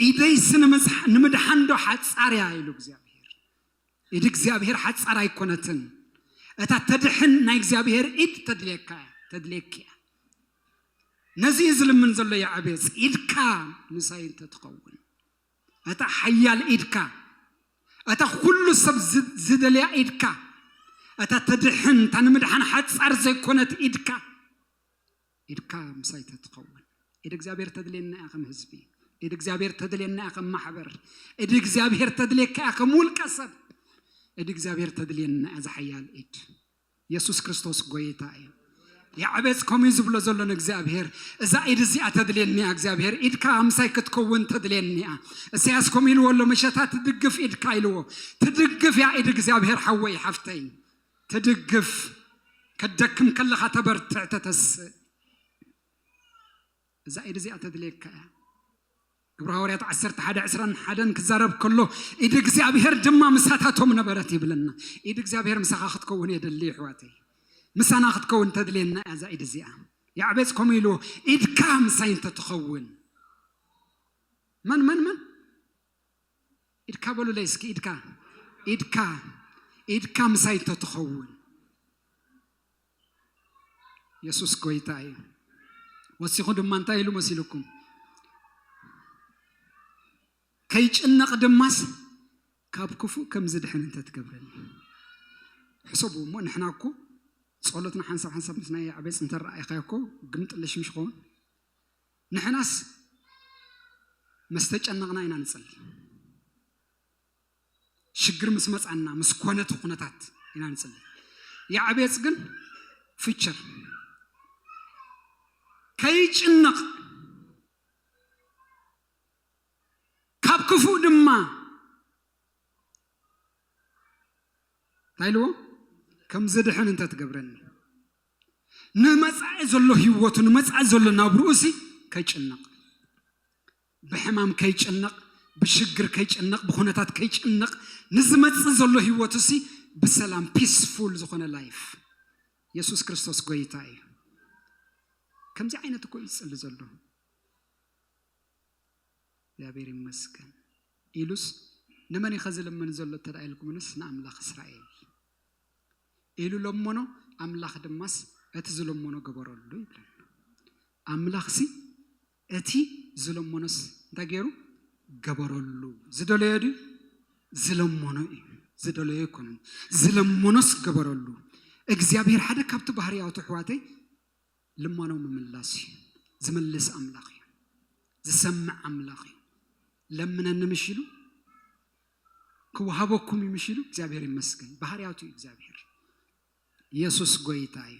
ኢደይሲ ንምጽሓ-፣ ንምድሓን ዶ ሓጻር እያ ኢሉ እግዚኣብሔር። ኢድ እግዚኣብሔር ሓጻር ኣይኮነትን። እታ ተድሕን ናይ እግዚኣብሔር ኢድ ተድልየካ እያ፣ ተድልየኪ እያ። ነዚ እዩ ዝልምን ዘሎ ያዕቤጽ፣ ኢድካ ምሳይ እንተትኸውን። እታ ሓያል ኢድካ፣ እታ ኩሉ ሰብ ዝ-፣ ዝደልያ ኢድካ፣ እታ ተድሕን፣ እታ ንምድሓን ሓጻር ዘይኮነት ኢድካ፣ ኢድካ ምሳይ ተትኸውን። ኢድ እግዚኣብሔር ተድልየና እያ ከም ህዝቢ። ኢድ እግዚኣብሔር ተድልየና እያ ከም ማሕበር። ኢድ እግዚኣብሔር ተድልየካ እያ ከም ውልቀ ሰብ። ኢድ እግዚኣብሔር ተድልየና እያ፣ እዛ ሓያል ኢድ። የሱስ ክርስቶስ ጎይታ እዩ። ያዕቤጽ ከምኡ እዩ ዝብሎ ዘሎ ንእግዚኣብሔር፣ እዛ ኢድ እዚኣ ተድልየኒ እያ እግዚኣብሔር፣ ኢድካ ምሳይ ክትከውን ተድልየኒ እያ። እሳያስ ከምኡ ኢልዎ ኣሎ፣ መሸታ ትድግፍ ኢድካ ኢልዎ። ትድግፍ እያ ኢድ እግዚኣብሔር ሓወይ ሓፍተይ፣ ትድግፍ። ክትደክም ከለኻ ተበርትዕ፣ ተተስእ። እዛ ኢድ እዚኣ ተድልየካ እያ። ግብረ ሃዋርያት ዓሰርተ ሓደ ዕስራን ሓደን ክዛረብ ከሎ፣ ኢድ እግዚኣብሔር ድማ ምሳታቶም ነበረት ይብለና። ኢድ እግዚኣብሔር ምሳኻ ክትከውን የደሊ ኣሕዋተይ። ምሳና ክትከውን ተድልየና እያ እዛ ኢድ እዚኣ። ያዕቤጽ ከምኡ ኢሉ፣ ኢድካ ምሳይ እንተትኸውን። መን፣ መን፣ መን? ኢድካ በሉለይ እስኪ፣ ኢድካ፣ ኢድካ፣ ኢድካ ምሳይ እንተትኸውን። የሱስ ጎይታ እዩ። ወሲኹ ድማ እንታይ ኢሉ መሲልኩም? ከይጭነቕ ድማስ ካብ ክፉእ ከም ዝድሕን እንተትገብረኒ። ሕሰቡ እሞ፣ ንሕና እኮ ጸሎትና ሓንሳብ ሓንሳብ ምስ ናይ ያዕቤጽ እንተረኣይካዮ እኮ ግምጥልሽ ምሽ ኸውን። ንሕናስ መስተጨነቕና ኢና ንጽሊ። ሽግር ምስ መጻና፣ ምስ ኮነ እቲ ኩነታት ኢና ንጽሊ። ያዕቤጽ ግን ፊቸር ከይጭነቕ፣ ካብ ክፉእ ድማ እንታይ ኢልዎ? ከም ዝድሕን እንተትገብረኒ። ንመጻኢ ዘሎ ህይወቱ፣ ንመጻኢ ዘሎ ናብርኡ ሲ ከይጭነቕ፣ ብሕማም ከይጭነቕ፣ ብሽግር ከይጭነቕ፣ ብኹነታት ከይጭነቕ፣ ንዝመጽእ ዘሎ ህይወቱ ሲ ብሰላም፣ ፒስፉል ዝኾነ ላይፍ። የሱስ ክርስቶስ ጎይታ እዩ። ከምዚ ዓይነት እኮ እዩ ዝጽሊ ዘሎ። እግዚኣብሔር ይመስገን ኢሉስ፣ ንመን እዩ ከ ዝልምን ዘሎ እንተ ደኣ ኢልኩምንስ፣ ንኣምላኽ እስራኤል ኢሉ ለመኖ። ኣምላኽ ድማስ እቲ ዝለመኖ ገበረሉ ይብለና። ኣምላኽሲ እቲ ዝለመኖስ እንታይ ገይሩ? ገበረሉ። ዝደለዮ ድዩ? ዝለመኖ እዩ። ዝደለዮ ኣይኮነን። ዝለመኖስ ገበረሉ። እግዚኣብሔር ሓደ ካብቲ ባህርያቱ፣ ኣሕዋተይ፣ ልማኖ ምምላስ እዩ። ዝምልስ ኣምላኽ እዩ። ዝሰምዕ ኣምላኽ እዩ። ለምነኒ ምሽ ኢሉ፣ ክወሃበኩም እዩ ምሽ ኢሉ። እግዚኣብሔር ይመስገን። ባህርያቱ እዩ እግዚኣብሔር። የሱስ ጎይታ እዩ።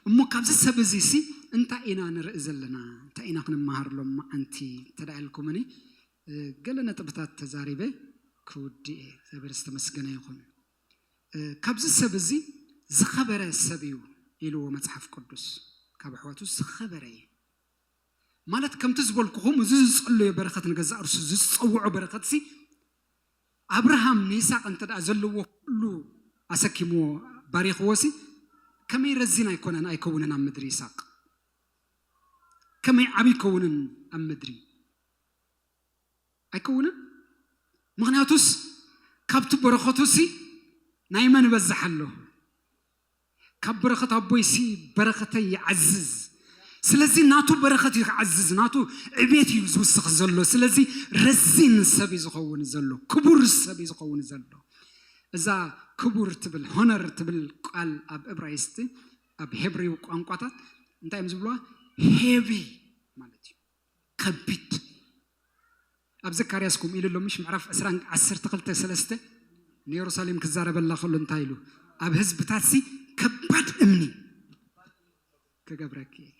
እሞ ካብዚ ሰብ እዚ ሲ እንታይ ኢና ንርኢ ዘለና? እንታይ ኢና ክንመሃር ሎም መዓንቲ እንተ ደኣ ኢልኩምኒ፣ እ፣ ገለ ነጥብታት ተዛሪበ ክውድእ እየ። እግዚኣብሔር ዝተመስገነ ይኹን። እ፣ ካብዚ ሰብ እዚ ዝኸበረ ሰብ እዩ ኢልዎ መጽሓፍ ቅዱስ። ካብ ኣሕዋቱ ዝኸበረ እዩ። ማለት ከምቲ ዝበልኩኹም፣ እዚ ዝጸለዮ በረኸት፣ ንገዛእ ርእሱ ዝጸውዖ በረኸት ሲ፣ ኣብርሃም ንይስሐቅ እንተ ደኣ ዘለዎ ኩሉ ኣሰኪምዎ ባሪኽዎ ሲ፣ ከመይ ረዚን ኣይኮነን፣ ኣይከውንን ኣብ ምድሪ ይስሐቅ። ከመይ ዓቢ ይከውንን ኣብ ምድሪ። ኣይከውንን። ምኽንያቱስ ካብቲ በረኸቱ ሲ ናይ መን ይበዝሕ ኣሎ? ካብ በረኸት ኣቦይ ሲ በረኸተይ ይዓዝዝ። ስለዚ ናቱ በረኸት እዩ ክዓዝዝ፣ ናቱ ዕቤት እዩ ዝውስኽ ዘሎ። ስለዚ ረዚን ሰብ እዩ ዝኸውን ዘሎ፣ ክቡር ሰብ እዩ ዝኸውን ዘሎ። እዛ ክቡር ትብል፣ ሆነር ትብል ቃል ኣብ እብራይስጥ፣ ኣብ ሄብሪው ቋንቋታት እንታይ እዮም ዝብልዋ? ሄቪ ማለት እዩ፣ ከቢድ። ኣብ ዘካርያስ ከምኡ ኢሉ ኣሎ፣ ምሽ ምዕራፍ ዕስራን ዓሰርተ ክልተ ሰለስተ ንየሩሳሌም ክዛረበላ ከሎ እንታይ ኢሉ? ኣብ ህዝብታትሲ ከባድ እምኒ ክገብረኪ እየ።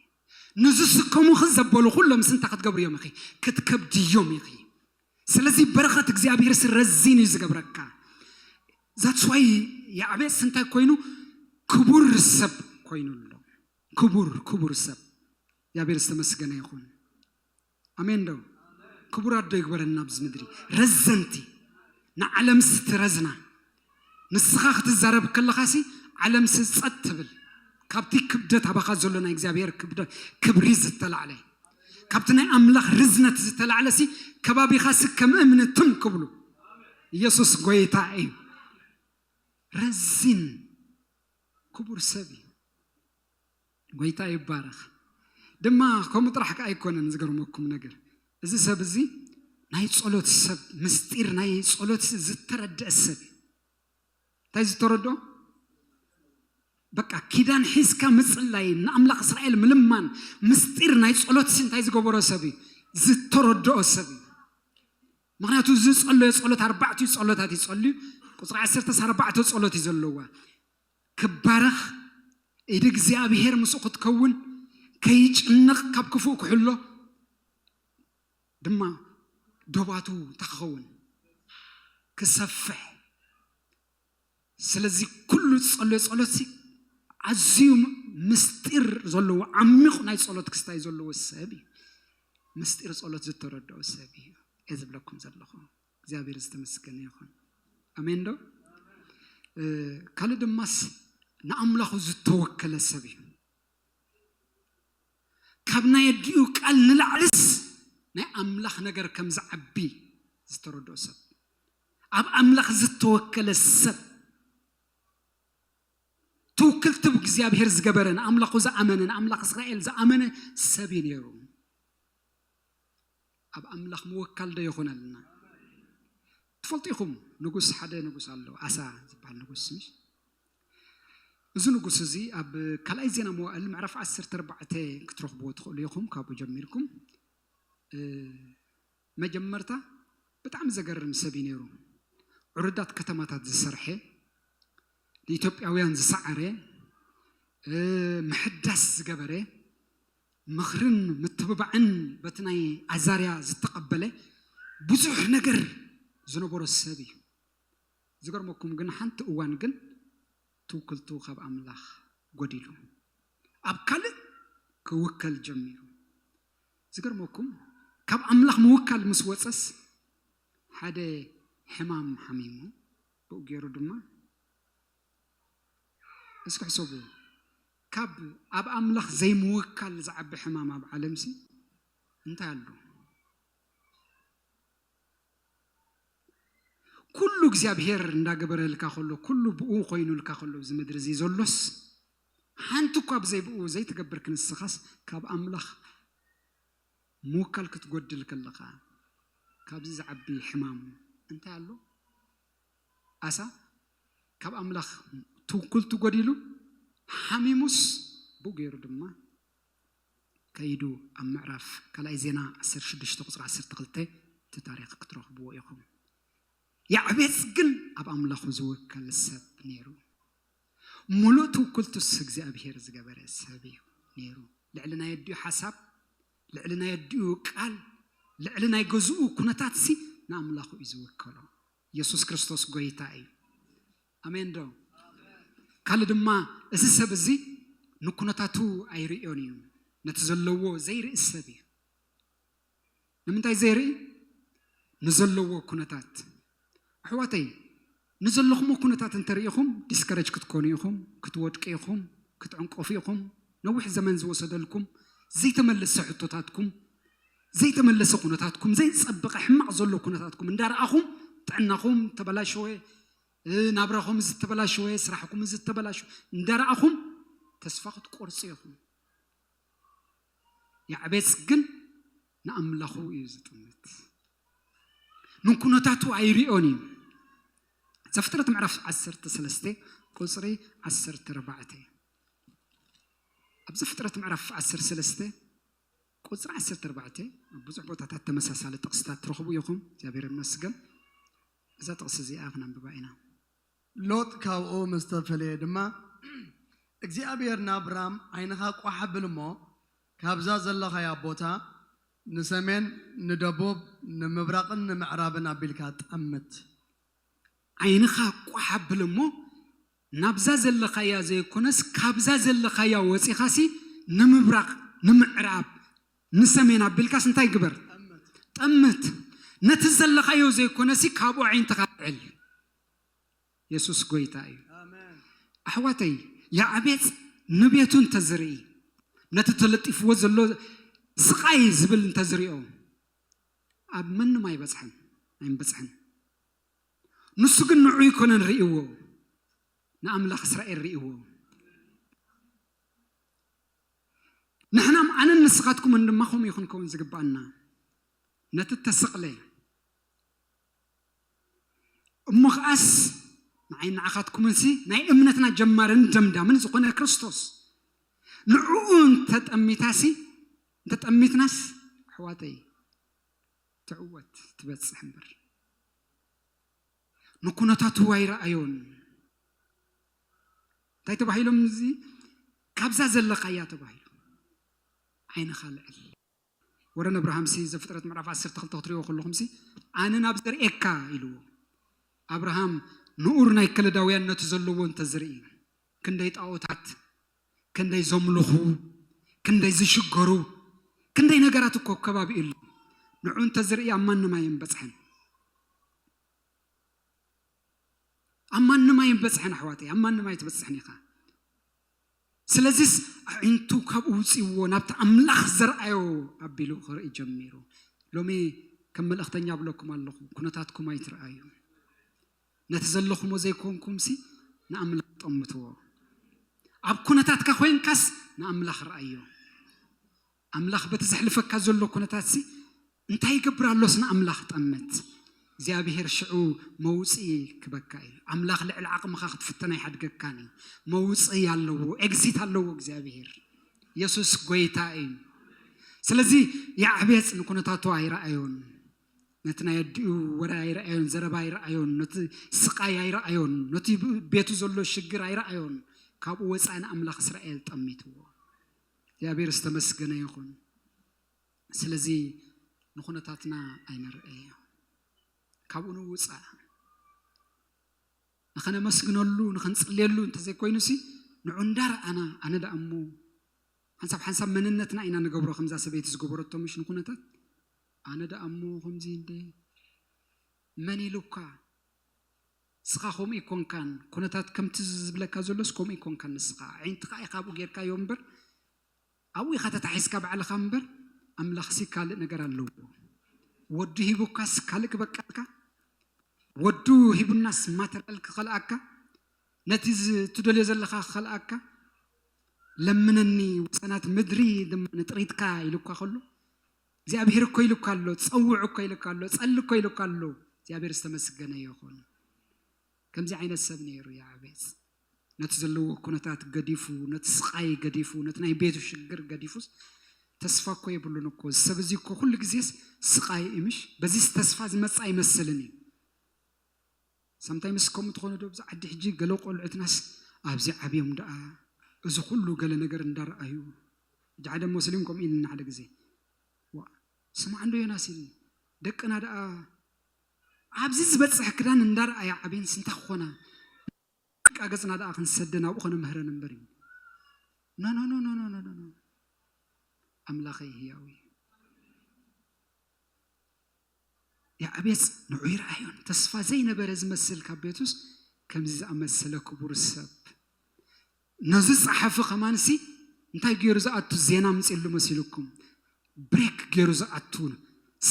ንዝስከሙኺ ዘበሉ ኩሎም ስንታ ክትገብርዮም ኢኺ? ክትከብድዮም ኢኺ። ስለዚ በረኸት እግዚኣብሔር ሲ ረዚን እዩ ዝገብረካ። ዛትስ ዋይ ያዕቤጽ እንታይ ኮይኑ? ክቡር ሰብ ኮይኑ ኣሎ። ክቡር ክቡር ሰብ። እግዚኣብሔር ዝተመስገነ ይኹን። ኣሜን ዶ? ክቡራት ዶ ይግበረና ኣብዚ ምድሪ። ረዘንቲ፣ ንዓለምሲ ትረዝና። ንስኻ ክትዛረብ ከለኻሲ ዓለምሲ ጸጥ ትብል። ካብቲ ክብደት ኣባኻ ዘሎ ናይ እግዚኣብሔር ክብደ-፣ ክብሪ ዝተላዕለ፣ ካብቲ ናይ ኣምላኽ ርዝነት ዝተላዕለሲ ከባቢኻሲ ከም እምኒ ትም ክብሉ። ኢየሱስ ጎይታ እዩ። ረዚን ክቡር ሰብ እዩ። ጎይታ ይባረኽ። ድማ ከምኡ ጥራሕ ከኣ ኣይኮነን፣ ዝገርመኩም ነገር፣ እዚ ሰብ እዚ ናይ ጸሎት ሰብ፣ ምስጢር ናይ ጸሎት ዝተረድአ ሰብ እዩ። እንታይ ዝተረድኦ? በቃ ኪዳን ሒዝካ ምጽላይ፣ ንኣምላኽ እስራኤል ምልማን፣ ምስጢር ናይ ጸሎት ሲ እንታይ ዝገበሮ ሰብ እዩ? ዝተረድኦ ሰብ እዩ። ምኽንያቱ ዝጸለዮ ጸሎት ኣርባዕቲኡ ጸሎታት ይጸልዩ። ቁጽሪ ዓሰርተ ኣርባዕተ ጸሎት እዩ ዘለዋ። ክባረኽ፣ ኢድ እግዚኣብሔር ምስኡ ክትከውን፣ ከይጭነቕ፣ ካብ ክፉእ ክሕሎ ድማ ዶባቱ እንታይ ክኸውን? ክሰፍሕ። ስለዚ ኩሉ ዝጸለዮ ጸሎትሲ ኣዝዩ ምስጢር ዘለዎ ዓሚቕ ናይ ጸሎት ክስታይ ዘለዎ ሰብ እዩ። ምስጢር ጸሎት ዝተረድኦ ሰብ እዩ እየ ዝብለኩም ዘለኹ። እግዚኣብሔር ዝተመስገነ ይኹን። ኣሜን ዶ? እ፣ ካልእ ድማስ ንኣምላኹ ዝተወከለ ሰብ እዩ። ካብ ናይ ኣዲኡ ቃል ንላዕልስ ናይ ኣምላኽ ነገር ከም ዝዓቢ ዝተረድኦ ሰብ፣ ኣብ ኣምላኽ ዝተወከለ ሰብ፣ ትውክልቲ ብእግዚኣብሔር ዝገበረ፣ ንኣምላኹ ዝኣመነ፣ ንኣምላኽ እስራኤል ዝኣመነ ሰብ እዩ ነይሩ። ኣብ ኣምላኽ ምውካል ዶ ይኹነልና? ትፈልጡ ኢኹም፣ ንጉስ፣ ሓደ ንጉስ ኣሎ፣ ኣሳ ዝበሃል ንጉስ፣ ምሽ? እዚ ንጉስ እዚ ኣብ ካልኣይ ዜና መዋእል ምዕራፍ ዓሰርተ ኣርባዕተ ክትረኽብዎ ትኽእሉ ኢኹም፣ ካብኡ ጀሚርኩም። እ፣ መጀመርታ ብጣዕሚ ዘገርም ሰብ እዩ ነይሩ። ዕሩዳት ከተማታት ዝሰርሐ፣ ንኢትዮጵያውያን ዝሰዓረ፣ እ፣ ምሕዳስ ዝገበረ፣ ምኽርን ምትብባዕን በቲ ናይ ኣዛርያ ዝተቐበለ ብዙሕ ነገር ዝነበሮ ሰብ እዩ። ዝገርመኩም ግን ሓንቲ እዋን ግን ትውክልቱ ካብ ኣምላኽ ጎዲሉ፣ ኣብ ካልእ ክውከል ጀሚሩ። ዝገርመኩም ካብ ኣምላኽ ምውካል ምስ ወጸስ ሓደ ሕማም ሓሚሙ፣ ብኡ ገይሩ ድማ እስኪ ሕሰቡ፣ ካብ ኣብ ኣምላኽ ዘይምውካል ዝዓቢ ሕማም ኣብ ዓለምሲ እንታይ ኣሎ? ኩሉ እግዚኣብሔር እንዳገበረልካ ከሎ፣ ኩሉ ብኡ ኮይኑልካ ከሎ፣ እዚ ምድሪ እዚ ዘሎስ፣ ሓንቲ እኳ ብዘይ ብኡ ዘይትገብር ክንስኻስ፣ ካብ ኣምላኽ ምውካል ክትጎድል ከለኻ፣ ካብዚ ዝዓቢ ሕማም እንታይ ኣሎ? ኣሳ ካብ ኣምላኽ ትውክልቱ ጎዲሉ፣ ሓሚሙስ፣ ብኡ ገይሩ ድማ ከይዱ ኣብ ምዕራፍ ካልኣይ ዜና ዓሰርተ ሽዱሽተ ቁጽሪ ዓሰርተ ክልተ እቲ ታሪኽ ክትረኽብዎ ኢኹም። ያዕቤጽ ግን ኣብ ኣምላኹ ዝውከል ሰብ ነይሩ። ሙሉእ ትውክልቱስ እግዚኣብሔር ዝገበረ ሰብ እዩ ነይሩ። ልዕሊ ናይ ኣዲኡ ሓሳብ፣ ልዕሊ ናይ ኣዲኡ ቃል፣ ልዕሊ ናይ ገዝኡ ኩነታትሲ ንኣምላኹ እዩ ዝውከሎ። ኢየሱስ ክርስቶስ ጎይታ እዩ። ኣሜን ዶ? ካልእ ድማ እዚ ሰብ እዚ ንኩነታቱ ኣይርእዮን እዩ። ነቲ ዘለዎ ዘይርኢ ሰብ እዩ። ንምንታይ ዘይርኢ? ንዘለዎ ኩነታት። ኣሕዋተይ፣ ንዘለኹሞ ኩነታት እንተርኢኹም ዲስከረጅ ክትኮኑ ኢኹም፣ ክትወድቂ ኢኹም፣ ክትዕንቀፉ ኢኹም። ነዊሕ ዘመን ዝወሰደልኩም ዘይተመለሰ ሕቶታትኩም፣ ዘይተመለሰ ኩነታትኩም፣ ዘይጸበቐ ሕማቕ ዘሎ ኩነታትኩም እንዳረኣኹም፣ ጥዕናኹም ተበላሸወ፣ እ፣ ናብራኹም ዝተበላሸወ፣ ስራሕኩም ዝተበላሸወ እንዳረኣኹም ተስፋ ክትቆርጹ ኢኹም። ያዕቤጽ ግን ንኣምላኹ እዩ ዝጥምት። ንኩነታቱ ኣይሪኦን እዩ። ዘፍጥረት ምዕራፍ ዓሰርተ ሰለስተ ቁጽሪ ዓሰርተ ኣርባዕተ። ኣብ ዘፍጥረት ምዕራፍ ዓሰርተ ሰለስተ ቁጽሪ ዓሰርተ ኣርባዕተ ኣብ ብዙሕ ቦታታት ተመሳሳሊ ጥቕስታት ትረኽቡ ኢኹም። እግዚኣብሔር ይመስገን። እዛ ጥቕሲ እዚኣ ክነንብባ ኢና። ሎጥ ካብኡ ምስ ተፈለየ ድማ እግዚኣብሔር ናብራም ዓይንኻ ቋሕ ኣብል እሞ ካብዛ ዘለኻያ ቦታ ንሰሜን ንደቡብ ንምብራቕን ንምዕራብን ኣቢልካ ጠምት። ዓይንኻ ቋሕ ኣብል እሞ ናብዛ ዘለኻያ ዘይኮነስ ካብዛ ዘለኻያ ወፂኻሲ ንምብራቕ ንምዕራብ ንሰሜን ኣቢልካስ እንታይ ግበር? ጠምት። ነቲ ዘለኻዮ ዘይኮነሲ ካብኡ ዓይንትኻ ልዕል። የሱስ ጎይታ እዩ። ኣሕዋተይ፣ ያዕቤጽ ንቤቱ እንተዝርኢ፣ ነቲ ተለጢፍዎ ዘሎ ስቓይ ዝብል እንተዝሪኦ፣ ኣብ መንም ኣይበጽሐን ኣይምበጽሐን። ንሱ ግን ንዑ ኣይኮነን ርእይዎ፣ ንኣምላኽ እስራኤል ርእይዎ። ንሕናም ኣነን ንስኻትኩምን ድማ ከምኡ ይኹን ከውን ዝግባኣና፣ ነቲ ተሰቕለ እሞ ኸኣስ ንዓይ ንዓኻትኩምንሲ ናይ እምነትና ጀማርን ደምዳምን ዝኾነ ክርስቶስ ንዕኡ እንተጠሚታሲ እንተጠሚትናስ ኣሕዋተይ ትዕወት ትበጽሕ እምበር ንኩነታቱ ኣይረኣዮን። እንታይ ተባሂሎም እዚ ካብዛ ዘለኻያ ተባሂሉ ዓይንኻ ልዕል ወረን ኣብርሃም ሲ ዘፍጥረት ምዕራፍ ዓሰርተ ክልተ ክትሪእዎ ከለኹም ሲ ኣነ ናብ ዘርእየካ ኢልዎ። ኣብርሃም ንኡር ናይ ከለዳውያን ነቲ ዘለዎ እንተዝርኢ ክንደይ ጣዖታት ክንደይ ዘምልኹ ክንደይ ዝሽገሩ ክንደይ ነገራት እኮ ከባቢ ኣሎ። ንዑ እንተዝርኢ ኣብ ማንም ኣየምበፅሐን ኣብ ማንም ኣይንበፅሕን ኣሕዋተይ ኣብ ማንም ኣይትበፅሕን ኢኻ። ስለዚስ ኣዒንቱ ካብኡ ውፅእዎ ናብቲ ኣምላኽ ዘርኣዮ ኣቢሉ ክርኢ ጀሚሩ። ሎሚ ከም መልእኽተኛ ብለኩም ኣለኹ ኩነታትኩም ኣይትረኣዩ። ነቲ ዘለኹሞ ዘይኮንኩምሲ ንኣምላኽ ጠምትዎ። ኣብ ኩነታትካ ኮይንካስ ንኣምላኽ ረኣዮ። ኣምላኽ በቲ ዘሕልፈካ ዘሎ ኩነታትሲ እንታይ ይገብር ኣሎስ ንኣምላኽ ጠምት። እግዚኣብሔር ሽዑ መውፅኢ ክበካ እዩ። ኣምላኽ ልዕሊ ዓቕምኻ ክትፍተን ኣይሓድገካን እዩ። መውፅኢ ኣለዎ፣ ኤግዚት ኣለዎ እግዚኣብሔር። የሱስ ጎይታ እዩ። ስለዚ ያዕቤጽ ንኩነታቱ ኣይረኣዮን። ነቲ ናይ ኣዲኡ ወረ ኣይረኣዮን፣ ዘረባ ኣይረኣዮን፣ ነቲ ስቓይ ኣይረኣዮን፣ ነቲ ቤቱ ዘሎ ሽግር ኣይረኣዮን። ካብኡ ወፃኢ ንኣምላኽ እስራኤል ጠሚትዎ። እግዚኣብሔር ዝተመስገነ ይኹን። ስለዚ ንኹነታትና ኣይንርአዮ፣ ካብኡ ንውፃእ። ንኸነመስግነሉ ንኸንፅልየሉ እንተዘይኮይኑሲ ንዑ እንዳረኣና ኣነ ደኣ እሞ ሓንሳብ ሓንሳብ መንነትና ኢና ንገብሮ። ከምዛ ሰበይቲ ዝገበረቶ ምሽ ንኩነታት ኣነ ደኣ እሞ ከምዚ እንደ መን ኢሉካ? ንስኻ ከምኡ ይኮንካን ኩነታት ከምቲ ዝብለካ ዘሎስ ከምኡ ይኮንካን። ንስኻ ዓይንትኻ ኢኻ ኣብኡ ጌርካዮ እምበር ኣብኡ ኢኻ ተታሒዝካ ባዕልኻ እምበር ኣምላኽሲ ካልእ ነገር ኣለዎ። ወዱ ሂቡካስ ካልእ ክበቃልካ? ወዱ ሂቡናስ ማተርያል ክኸልኣካ? ነቲ ትደልዮ ዘለኻ ክኸልኣካ? ለምነኒ ወሰናት ምድሪ ድማ ንጥሪትካ ኢሉካ ከሎ እግዚኣብሔር እኮ ኢሉካ ኣሎ፣ ጸውዕ እኮ ኢሉካ ኣሎ፣ ጸሊ እኮ ኢሉካ ኣሎ። እግዚኣብሔር ዝተመስገነ ይኹን። ከምዚ ዓይነት ሰብ ነይሩ ያዕቤጽ። ነቲ ዘለዎ ኩነታት ገዲፉ፣ ነቲ ስቓይ ገዲፉ፣ ነቲ ናይ ቤቱ ሽግር ገዲፉስ ተስፋ እኮ የብሉን እኮ። እዚ ሰብ እዚ እኮ ኩሉ ግዜስ ስቓይ እዩ ምሽ? በዚስ ተስፋ ዝመጽእ ኣይመስልን እዩ። ሳምታይምስ ከምኡ ትኾኑ ዶ? ብዛ ዓዲ ሕጂ ገለ ቆልዑትናስ ኣብዚ ዓብዮም ደኣ እዚ ኩሉ ገለ ነገር እንዳረኣዩ። ሕጂ ሓደ ሞስሊም ከምኡ ኢልና ሓደ ግዜ፣ "ዋ፣ ስማዕ እንዶ ዮናስ" ኢልኒ፣ "ደቅና ደኣ ኣብዚ ዝበጽሕ ክዳን እንዳረኣያ ዓብየንስ እንታይ ክኾና? ደቃ ገጽና ደኣ ክንሰደን ኣብኡ ከነምህረን እምበር" እዩ። ኖ፣ ኖ፣ ኖ፣ ኖ፣ ኖ፣ ኖ፣ ኖ፣ ኖ። ኣምላኸይ ህያው እዩ። ያዕቤጽ ንዑ ይረኣዮን ተስፋ ዘይነበረ ዝመስል ካብ ቤቱስ ከምዚ ዝኣመሰለ ክቡር ሰብ ነዚ ጸሓፊ ከማንሲ እንታይ ገይሩ ዝኣቱ ዜና ምጽሉ መሲልኩም? ብሬክ ገይሩ ዝኣቱ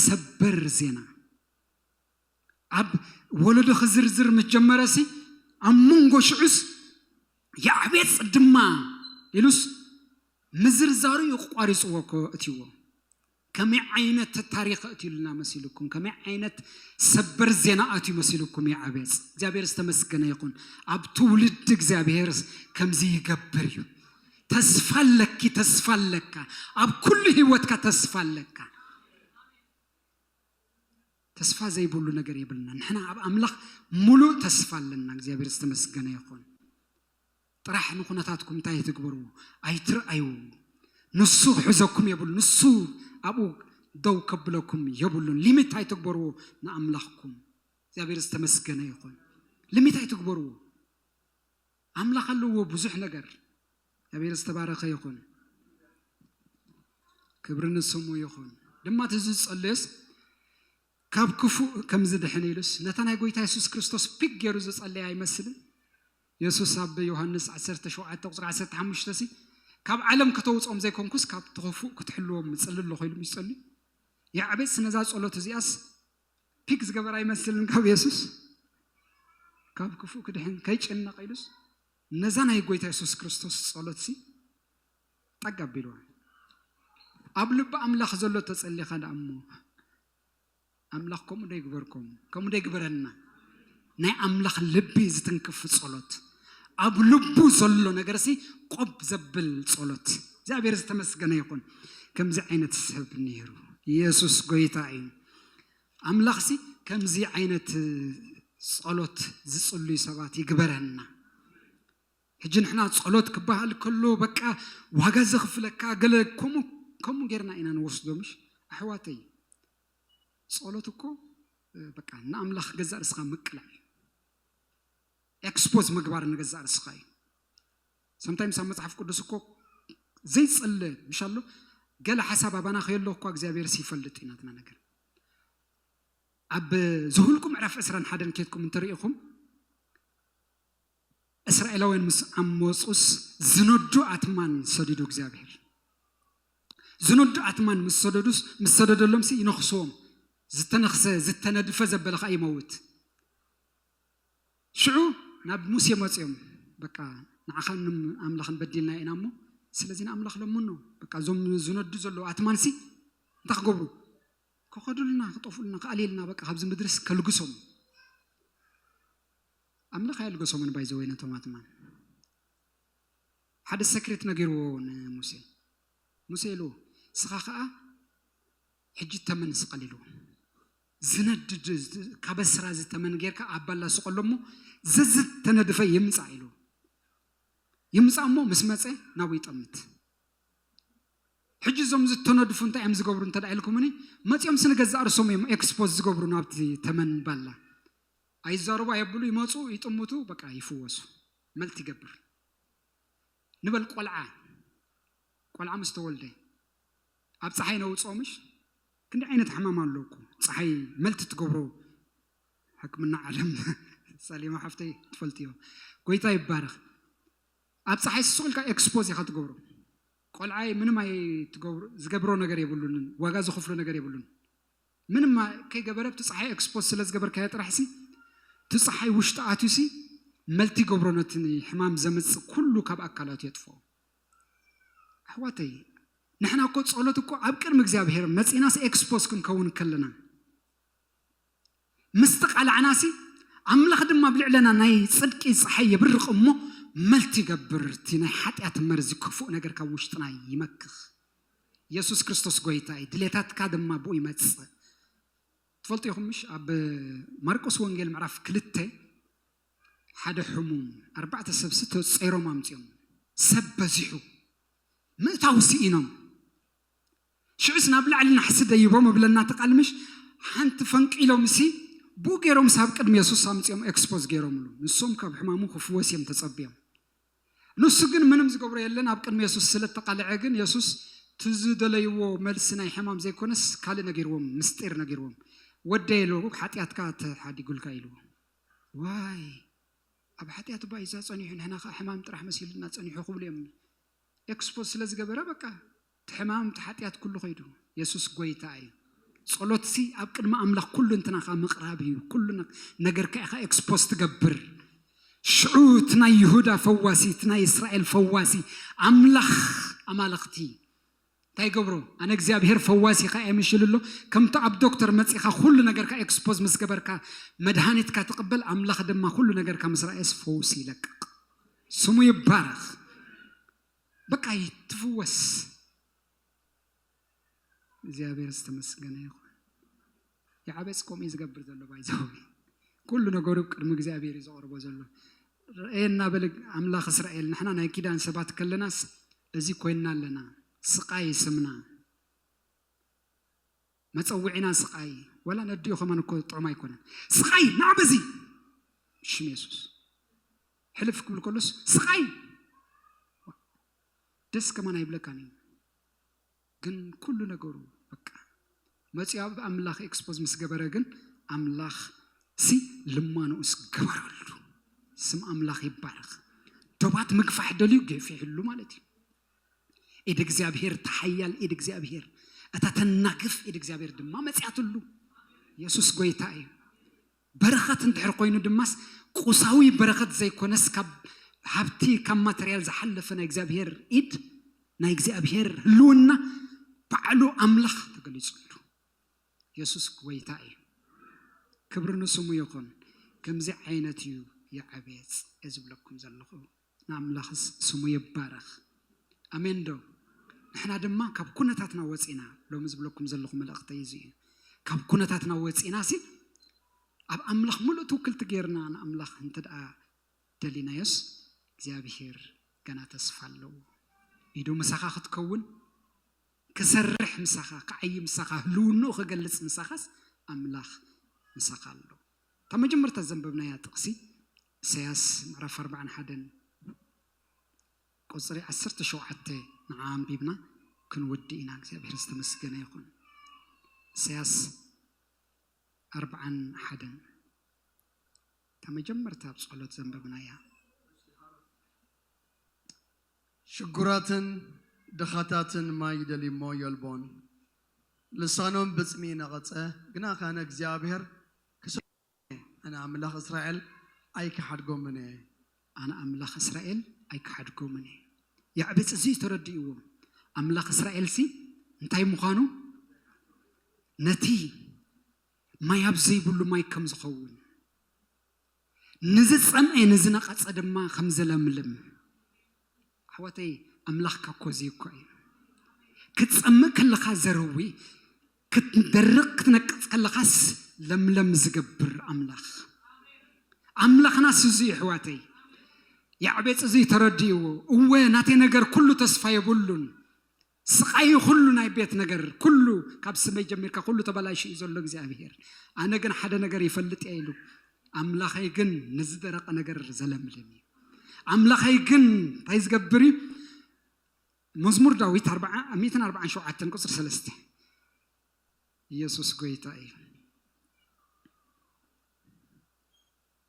ሰበር ዜና። ኣብ ወለዶ ክዝርዝር ምስ ጀመረሲ ኣብ መንጎ ሽዑስ ያዕቤጽ ድማ ኢሉስ ምዝርዛሩ እዩ ቋሪፅዎ እኮ እትዎ። ከመይ ዓይነት ታሪኽ እትዩልና መሲልኩም? ከመይ ዓይነት ሰበር ዜና ኣትዩ መሲልኩም? ይዓበፅ እግዚኣብሔር ዝተመስገነ ይኹን። ኣብ ትውልድ እግዚኣብሔር ከምዚ ይገብር እዩ። ተስፋ ኣለኪ፣ ተስፋ ኣለካ። ኣብ ኩሉ ህይወትካ ተስፋ ኣለካ። ተስፋ ዘይብሉ ነገር የብልና። ንሕና ኣብ ኣምላኽ ሙሉእ ተስፋ ኣለና። እግዚኣብሔር ዝተመስገነ ይኹን። ጥራሕ ንኹነታትኩም እንታይ ትግበርዎ? ኣይትርኣይዎ። ንሱ ክሕዘኩም የብሉ። ንሱ ኣብኡ ደው ከብለኩም የብሉን። ሊሚት ኣይትግበርዎ ንኣምላኽኩም። እግዚኣብሔር ዝተመስገነ ይኹን። ሊሚት ኣይትግበርዎ። ኣምላኽ ኣለዎ ብዙሕ ነገር። እግዚኣብሔር ዝተባረኸ ይኹን። ክብሪ ንስሙ ይኹን። ድማ እቲ ዝጸልዮስ ካብ ክፉእ ከም ዝድሕን ኢሉስ ነታ ናይ ጎይታ የሱስ ክርስቶስ ፒክ ገይሩ ዝጸለየ ኣይመስልን? የሱስ ኣብ ዮሃንስ ዓሰርተ ሸውዓተ ቁጽሪ ዓሰርተ ሓሙሽተ ሲ ካብ ዓለም ከተውጾም ዘይኮንኩስ ካብ ትኽፉእ ክትሕልዎም ምጽሊ ኣለኹ ኢሉ ምስ ጸልዩ። ያዕቤጽ ነዛ ጸሎት እዚኣስ ፒክ ዝገበረ ኣይመስልን ካብ የሱስ? ካብ ክፉእ ክድሕን ከይጭነቕ ኢሉስ ነዛ ናይ ጎይታ የሱስ ክርስቶስ ጸሎት ሲ ጠግ ኣቢልዋ። ኣብ ልቢ ኣምላኽ ዘሎ ተጸሊኻ ደኣ እሞ ኣምላኽ ከምኡ ዶ ይግበርኩም? ከምኡ ዶ ይግበረና? ናይ ኣምላኽ ልቢ ዝትንክፍ ጸሎት፣ ኣብ ልቡ ዘሎ ነገር ሲ ቆብ ዘብል ጸሎት። እግዚኣብሔር ዝተመስገነ ይኹን። ከምዚ ዓይነት ሰብ ነይሩ። ኢየሱስ ጎይታ እዩ። ኣምላኽ ሲ ከምዚ ዓይነት ጸሎት ዝጽልዩ ሰባት ይግበረና። ሕጂ ንሕና ጸሎት ክበሃል ከሎ በቃ ዋጋ ዘኽፍለካ ገለ ከምኡ ከምኡ ጌርና ኢና ንወስዶ፣ ምሽ ኣሕዋተይ? ጸሎት እኮ እ፣ በቃ ንኣምላኽ ገዛእ ርእስኻ ምቅላዕ እዩ። ኤክስፖዝ ምግባር ንገዛእ ርእስኻ እዩ። ሰምታይምስ ኣብ መጽሓፍ ቅዱስ እኮ ዘይጽለ ምሽ ኣሎ፣ ገለ ሓሳብ ኣባና ከየሎ እኳ እግዚኣብሔርስ ይፈልጥ እዩ ናትና ነገር። ኣብ ዘሁልቁ ምዕራፍ ዕስራን ሓደን ኬድኩም እንተሪኢኹም እስራኤላውያን ምስ ዓመፁስ ዝነዱ ኣትማን ሰዲዱ እግዚኣብሔር። ዝነዱ ኣትማን ምስ ሰደዱስ ምስ ሰደደሎምሲ ይነኽስዎም። ዝተነኽሰ ዝተነድፈ ዘበለ ከዓ ይመውት። ሽዑ ናብ ሙሴ መፅዮም፣ በቃ ንዓኻን ኣምላኽን በዲልና ኢና እሞ ስለዚ ንኣምላኽ ለምኖ። በቃ እዞም ዝነዱ ዘለዉ ኣትማንሲ እንታይ ክገብሩ? ክኸዱልና፣ ክጠፍኡልና፣ ክኣልዩልና፣ በቃ ካብዚ ምድርስ ከልግሶም። ኣምላኽ ኣየልገሶምን ባይዘወይ ነቶም ኣትማን። ሓደ ሰክሬት ነጊርዎ ንሙሴ። ሙሴ ኢሉ፣ "ስኻ ኸኣ ሕጂ ተመን ስቐል" ኢልዎ። ዝነድድ፣ ካብ ኣስራ ዝተመን ጌርካ ኣብ ባላ ስቐሎ እሞ ዘዝተነድፈ ይምጻእ ኢልዎ። ይምጻእ እሞ ምስ መጸ ናብኡ ይጠምት። ሕጂ እዞም ዝተነድፉ እንታይ እዮም ዝገብሩ እንተ ደኣ ኢልኩምኒ፣ መጺኦም ስንገዛእ ርእሶም እዮም ኤክስፖዝ ዝገብሩ ናብቲ ተመን ባላ። ኣይዛረቡ ኣየብሉ፣ ይመጹ፣ ይጥምቱ፣ በቃ ይፍወሱ። መልቲ ይገብር። ንበል ቆልዓ፣ ቆልዓ ምስ ተወልደ ኣብ ጸሓይ ነውጽኦ ምሽ? ክንዲ ዓይነት ሕማም ኣሎ እኮ። ጸሓይ መልቲ ትገብሮ ሕክምና ዓለም ሰሊማ ሓፍተይ ትፈልጥዮ። ጎይታ ይባረኽ። ኣብ ጸሓይ ስቕ ኢልካ ኤክስፖዝ ኢኻ ትገብሮ። ቆልዓይ ምንም ኣይትገብሮ፣ ዝገብሮ ነገር የብሉን፣ ዋጋ ዝኸፍሎ ነገር የብሉን። ምንም ማ-፣ ከይገበረ ብቲ ጸሓይ ኤክስፖዝ ስለ ዝገበርካዮ ጥራሕ ሲ፣ እቲ ጸሓይ ውሽጢ ኣትዩ ሲ፣ መልቲ ይገብሮ፣ ነቲ ሕማም ዘምጽእ ኩሉ ካብ ኣካላቱ የጥፍኦ። ኣሕዋተይ፣ ንሕና እኮ ጸሎት እኮ ኣብ ቅድሚ እግዚኣብሔር መጺእናስ ኤክስፖዝ ክንከውን ከለና፣ ምስ ተቓላዕናሲ፣ ኣምላኽ ድማ ኣብ ልዕለና ናይ ጽድቂ ጸሓይ የብርቕ እሞ፣ መልቲ ይገብር፣ እቲ ናይ ሓጢኣት መርዚ ክፉእ ነገር ካብ ውሽጥና ይመክኽ። የሱስ ክርስቶስ ጎይታ እዩ፣ ድሌታትካ ድማ ብኡ ይመጽእ። ትፈልጡ ኢኹም ምሽ? ኣብ ማርቆስ ወንጌል ምዕራፍ ክልተ፣ ሓደ ሕሙም፣ ኣርባዕተ ሰብሲ ተጸይሮም ኣምጺኦም፣ ሰብ በዚሑ፣ ምእታው ስኢኖም። ሽዑስ ናብ ላዕሊ ናሕሲ ደይቦም እብለና እቲ ቃል ምሽ? ሓንቲ ፈንቂሎምሲ፣ ብኡ ገይሮምስ ኣብ ቅድሚ የሱስ ኣምጺኦም ኤክስፖዝ ገይሮምሉ። ንሶም ካብ ሕማሙ ክፍወስ እዮም ተጸብዮም። ንሱ ግን ምንም ዝገብሮ የለን። ኣብ ቅድሚ የሱስ ስለ እተቓልዐ ግን የሱስ እቲ ዝደለይዎ መልሲ ናይ ሕማም ዘይኮነስ ካልእ ነጊርዎም፣ ምስጢር ነጊርዎም። "ወደይ" ኢሉ፣ "ሓጢኣትካ ተሓዲጉልካ" ኢልዎ። ዋይ፣ ኣብ ሓጢኣት እባ እዩ እዛ ጸኒሑ፣ ንሕና ከኣ ሕማም ጥራሕ መሲሉና ጸኒሑ ክብሉ እዮም። ኤክስፖዝ ስለ ዝገበረ በቃ እቲ ሕማም እቲ ሓጢኣት ኩሉ ከይዱ። የሱስ ጎይታ እዩ። ጸሎትሲ ኣብ ቅድሚ ኣምላኽ ኩሉ እንትናኻ ምቕራብ እዩ። ኩሉ ነ-፣ ነገርካ ኢኻ ኤክስፖዝ ትገብር። ሽዑ እቲ ናይ ይሁዳ ፈዋሲ፣ እቲ ናይ እስራኤል ፈዋሲ ኣምላኽ ኣማልኽቲ እንታይ ይገብሮ? ኣነ እግዚኣብሔር ፈዋሲኻ እየ ምሽሉ ኣሎ። ከምቲ ኣብ ዶክተር መጺኻ ኩሉ ነገርካ ኤክስፖዝ ምስ ገበርካ፣ መድሃኒትካ ትቕበል፣ ኣምላኽ ድማ ኩሉ ነገርካ ምስ ረኣየስ ፈውሲ ይለቅቕ። ስሙ ይባረኽ። በቃ ትፍወስ። እግዚኣብሔር ዝተመስገነ ይኹን። የዓበጽ ከምኡ እዩ ዝገብር ዘሎ። ባይዘው ኩሉ ነገሩ ቅድሚ እግዚኣብሔር እዩ ዘቕርቦ ዘሎ። ርኤና በል ኣምላኽ እስራኤል፣ ንሕና ናይ ኪዳን ሰባት ከለናስ እዚ ኮይንና ኣለና። ስቓይ ስምና፣ መጸውዒና ስቓይ። ወላ ነዲኡ ከማን እኮ ጥዑም ኣይኮነን። ስቓይ ንዓ በዚ ሽም የሱስ ሕልፍ ክብል ከሎስ ስቓይ ደስ ከማን ኣይብለካን እዩ። ግን ኩሉ ነገሩ በቃ መጺኡ ኣብ ኣምላኽ ኤክስፖዝ ምስ ገበረ፣ ግን ኣምላኽ ሲ ልማኖኡስ ገበረሉ። ስም ኣምላኽ ይባረኽ። ዶባት ምግፋሕ ደልዩ ገፊሕሉ ማለት እዩ። ኢድ እግዚኣብሔር፣ ተሓያል ኢድ እግዚኣብሔር፣ እታ ተናግፍ ኢድ እግዚኣብሔር ድማ መጺኣትሉ። የሱስ ጎይታ እዩ። በረኸት እንድሕር ኮይኑ ድማስ ቁሳዊ በረኸት ዘይኮነስ ካብ ሃብቲ ካብ ማተርያል ዝሓለፈ ናይ እግዚኣብሔር ኢድ ናይ እግዚኣብሔር ህልውና ባዕሉ ኣምላኽ ተገሊጹሉ። የሱስ ጎይታ እዩ። ክብሪ ንስሙ ይኹን። ከምዚ ዓይነት እዩ የዓብየጽ እየ ዝብለኩም ዘለኹ። ንኣምላኽስ ስሙ ይባረኽ። ኣሜን ዶ? ንሕና ድማ ካብ ኩነታትና ወፂና፣ ሎሚ ዝብለኩም ዘለኹ መልእኽተይ እዚ እዩ። ካብ ኩነታትና ወፂና ሲ ኣብ ኣምላኽ ሙሉእ ትውክልቲ ጌርና ንኣምላኽ እንተ ደኣ ደሊናዮስ እግዚኣብሄር ገና ተስፋ ኣለዎ። ኢዱ ምሳኻ ክትከውን፣ ክሰርሕ ምሳኻ፣ ክዓዪ ምሳኻ፣ ህልውንኡ ክገልጽ ምሳኻስ ኣምላኽ ምሳኻ ኣሎ። እታ መጀመርታ ዘንበብናያ ጥቕሲ ኢሳያስ ምዕራፍ ኣርባዓን ሓደን ቁጽሪ ዓሰርተ ሸውዓተ ንዓ ኣንቢብና ክንውዲ ኢና። እግዚኣብሔር ዝተመስገነ ይኹን። ኢሳያስ ኣርባዓን ሓደን እታ መጀመርታ ኣብ ጸሎት ዘንበብናያ። ሽጉራትን ድኻታትን ማይ ይደልዩ እሞ የልቦን፣ ልሳኖም ብጽምኢ ነቐጸ። ግና ከነ እግዚኣብሔር ክስ-፣ ኣነ ኣምላኽ እስራኤል ኣይክሓድጎምን እየ። ኣነ ኣምላኽ እስራኤል ኣይክሓድጎምን እየ። ያዕቤጽ እዚ ተረዲእዎ። ኣምላኽ እስራኤልሲ እንታይ ምዃኑ፣ ነቲ ማይ ኣብ ዘይብሉ ማይ ከም ዝኸውን፣ ንዝጸምኤ ንዝነቐጸ ድማ ከም ዝለምልም። ኣሕዋተይ፣ ኣምላኽካ እኮ እዚ እኮ እዩ። ክትጸምእ ከለኻ ዘርዊ፣ ክትደርቕ ክትነቅጽ ከለኻስ ለምለም ዝገብር ኣምላኽ። ኣምላኽናስ እዚ እዩ ኣሕዋተይ። ያዕቤጽ እዚ ተረዲእዎ። እወ ናተይ ነገር ኩሉ ተስፋ የብሉን። ስቓይ ኩሉ ናይ ቤት ነገር ኩሉ ካብ ስመይ ጀሚርካ ኩሉ ተበላሽዩ ዘሎ እግዚኣብሔር። ኣነ ግን ሓደ ነገር ይፈልጥ እየ ኢሉ። ኣምላኸይ ግን ንዝደረቐ ነገር ዘለምልም እዩ። ኣምላኸይ ግን እንታይ ዝገብር እዩ? መዝሙር ዳዊት ኣርብዓ፣ ሚእትን ኣርብዓን ሸውዓተን ቁጽሪ ሰለስተ። ኢየሱስ ጎይታ እዩ።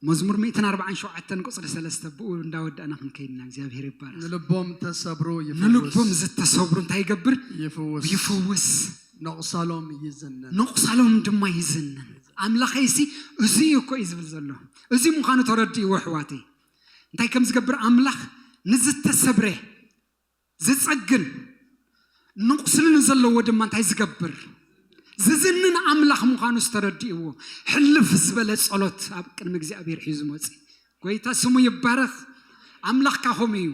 መዝሙር ሚእትን ኣርብዓን ሸውዓተን ቁጽሪ ሰለስተ ብኡ እንዳወዳእና ክንከይድና እግዚኣብሔር ይባረኽ። ንልቦም ተሰብሩ ይፍውስ። ንልቦም ዝተሰብሩ እንታይ ይገብር? ይፍውስ። ይፍውስ። ነቑሳሎም ይዝንን። ነቑሳሎም ድማ ይዝንን። ኣምላኸይሲ እዚ እዩ እኮ እዩ ዝብል ዘሎ። እዚ ምዃኑ ተረድእዎ ኣሕዋተይ። እንታይ ከም ዝገብር ኣምላኽ ንዝተሰብረ ዝጸግን ንቑስሊ ንዘለዎ ድማ እንታይ ዝገብር? ዝዝንን ኣምላኽ ምዃኑ ዝተረድእዎ ሕልፍ ዝበለ ጸሎት ኣብ ቅድሚ እግዚኣብሔር ሒዙ መጺ። ጎይታ ስሙ ይባረኽ። ኣምላኽካ ኸምኡ እዩ።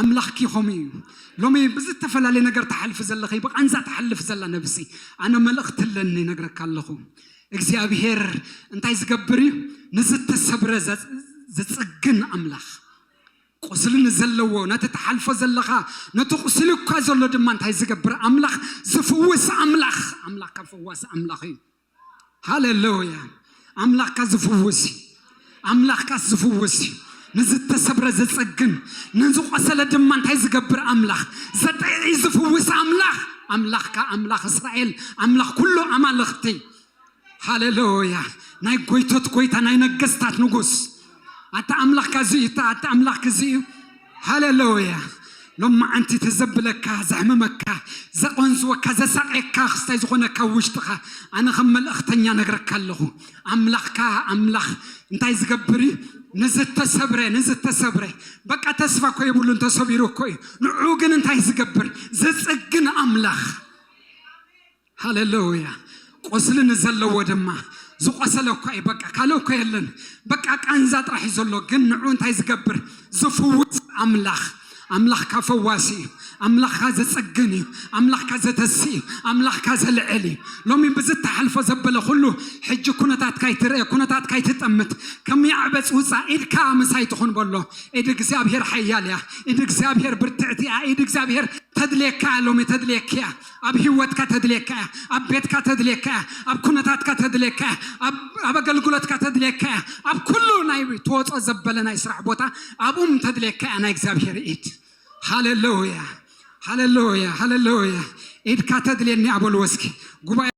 ኣምላኽኪ ኸምኡ እዩ። ሎሚ ብዝተፈላለየ ነገር ትሓልፊ ዘለኺ፣ ብቓንዛ ትሓልፍ ዘላ ነብሲ፣ ኣነ መልእኽቲ ኣለኒ ነግረካ ኣለኹ። እግዚኣብሔር እንታይ ዝገብር እዩ? ንዝተሰብረ ዘ-፣ ዝጽግን ኣምላኽ። ቁስሊ ንዘለዎ፣ ነቲ ትሓልፎ ዘለኻ፣ ነቲ ቁስሊ እኳ ዘሎ ድማ እንታይ ዝገብር ኣምላኽ? ዝፍውስ ኣምላኽ። ኣምላኽካ ፈዋሲ ኣምላኽ እዩ። ሃሌሉያ። ኣምላኽካ ዝፍውስ እዩ። ኣምላኽካ ዝፍውስ እዩ። ንዝተሰብረ ዘጸግን፣ ንዝቆሰለ ድማ እንታይ ዝገብር ኣምላኽ? ዘጥዕይ ዝፍውስ ኣምላኽ። ኣምላኽካ ኣምላኽ እስራኤል፣ ኣምላኽ ኩሉ ኣማልኽቲ። ሃሌሉያ። ናይ ጎይቶት ጎይታ፣ ናይ ነገስታት ንጉስ። ኣታ ኣምላኽካ እዚ እዩ፣ ኣታ ኣምላኽካ እዚ እዩ። ሃሌሉያ። ሎማዓንቲ ተዘብለካ፣ ዘሕምመካ፣ ዘቆንዝወካ፣ ዘሳቕየካ፣ ክስታይ ዝኾነካ ውሽጥኻ፣ ኣነ ከም መልእኽተኛ ነግረካ ኣለኹ። ኣምላኽካ ኣምላኽ እንታይ ዝገብር እዩ? ንዝተሰብረ ንዝተሰብረ በቃ ተስፋ እኮ የብሉን፣ ተሰቢሩ እኮ እዩ። ንዑ ግን እንታይ ዝገብር? ዝጽግን ኣምላኽ። ሃሌሉያ። ቁስሊ ንዘለዎ ድማ ዝቆሰለ እኮ እዩ። በቃ ካልእ እኮ የለን። በቃ ቃንዛ ጥራሕ እዩ ዘሎ። ግን ንዑ እንታይ ዝገብር? ዝፍውስ ኣምላኽ። ኣምላኽካ ፈዋሲ እዩ። ኣምላኽካ ዘጸግን እዩ። ኣምላኽካ ዘተሲ እዩ። ኣምላኽካ ዘልዕል እዩ። ሎሚ ብዝተሓልፎ ዘበለ ኩሉ ሕጂ ኩነታትካ ይትርአ፣ ኩነታትካ ይትጠምት። ከም ያዕበጽ ውጻእ ኢድካ ምሳይ ትኹን በሎ። ኢድ እግዚኣብሔር ሓያል እያ። ኢድ እግዚኣብሔር ብርትዕቲ እያ። ኢድ እግዚኣብሔር ተድልየካ እያ። ሎሚ ተድልየካ እያ። ኣብ ህይወትካ ተድልየካ እያ። ኣብ ቤትካ ተድልየካ እያ። ኣብ ኩነታትካ ተድልየካ እያ። ኣብ ኣብ ኣገልግሎትካ ተድልየካ እያ። ኣብ ኩሉ ናይ ትወጾ ዘበለ ናይ ስራሕ ቦታ ኣብኡም ተድልየካ እያ ናይ እግዚኣብሔር ኢድ። ሃሌሉያ፣ ሃሌሉያ፣ ሃሌሉያ። ኢድካ ተድልየኒ እያ በልዎ እስኪ ጉባኤ።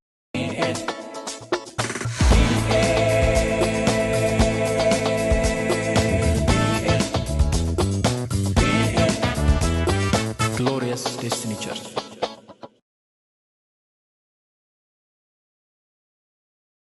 Glorious Destiny Church.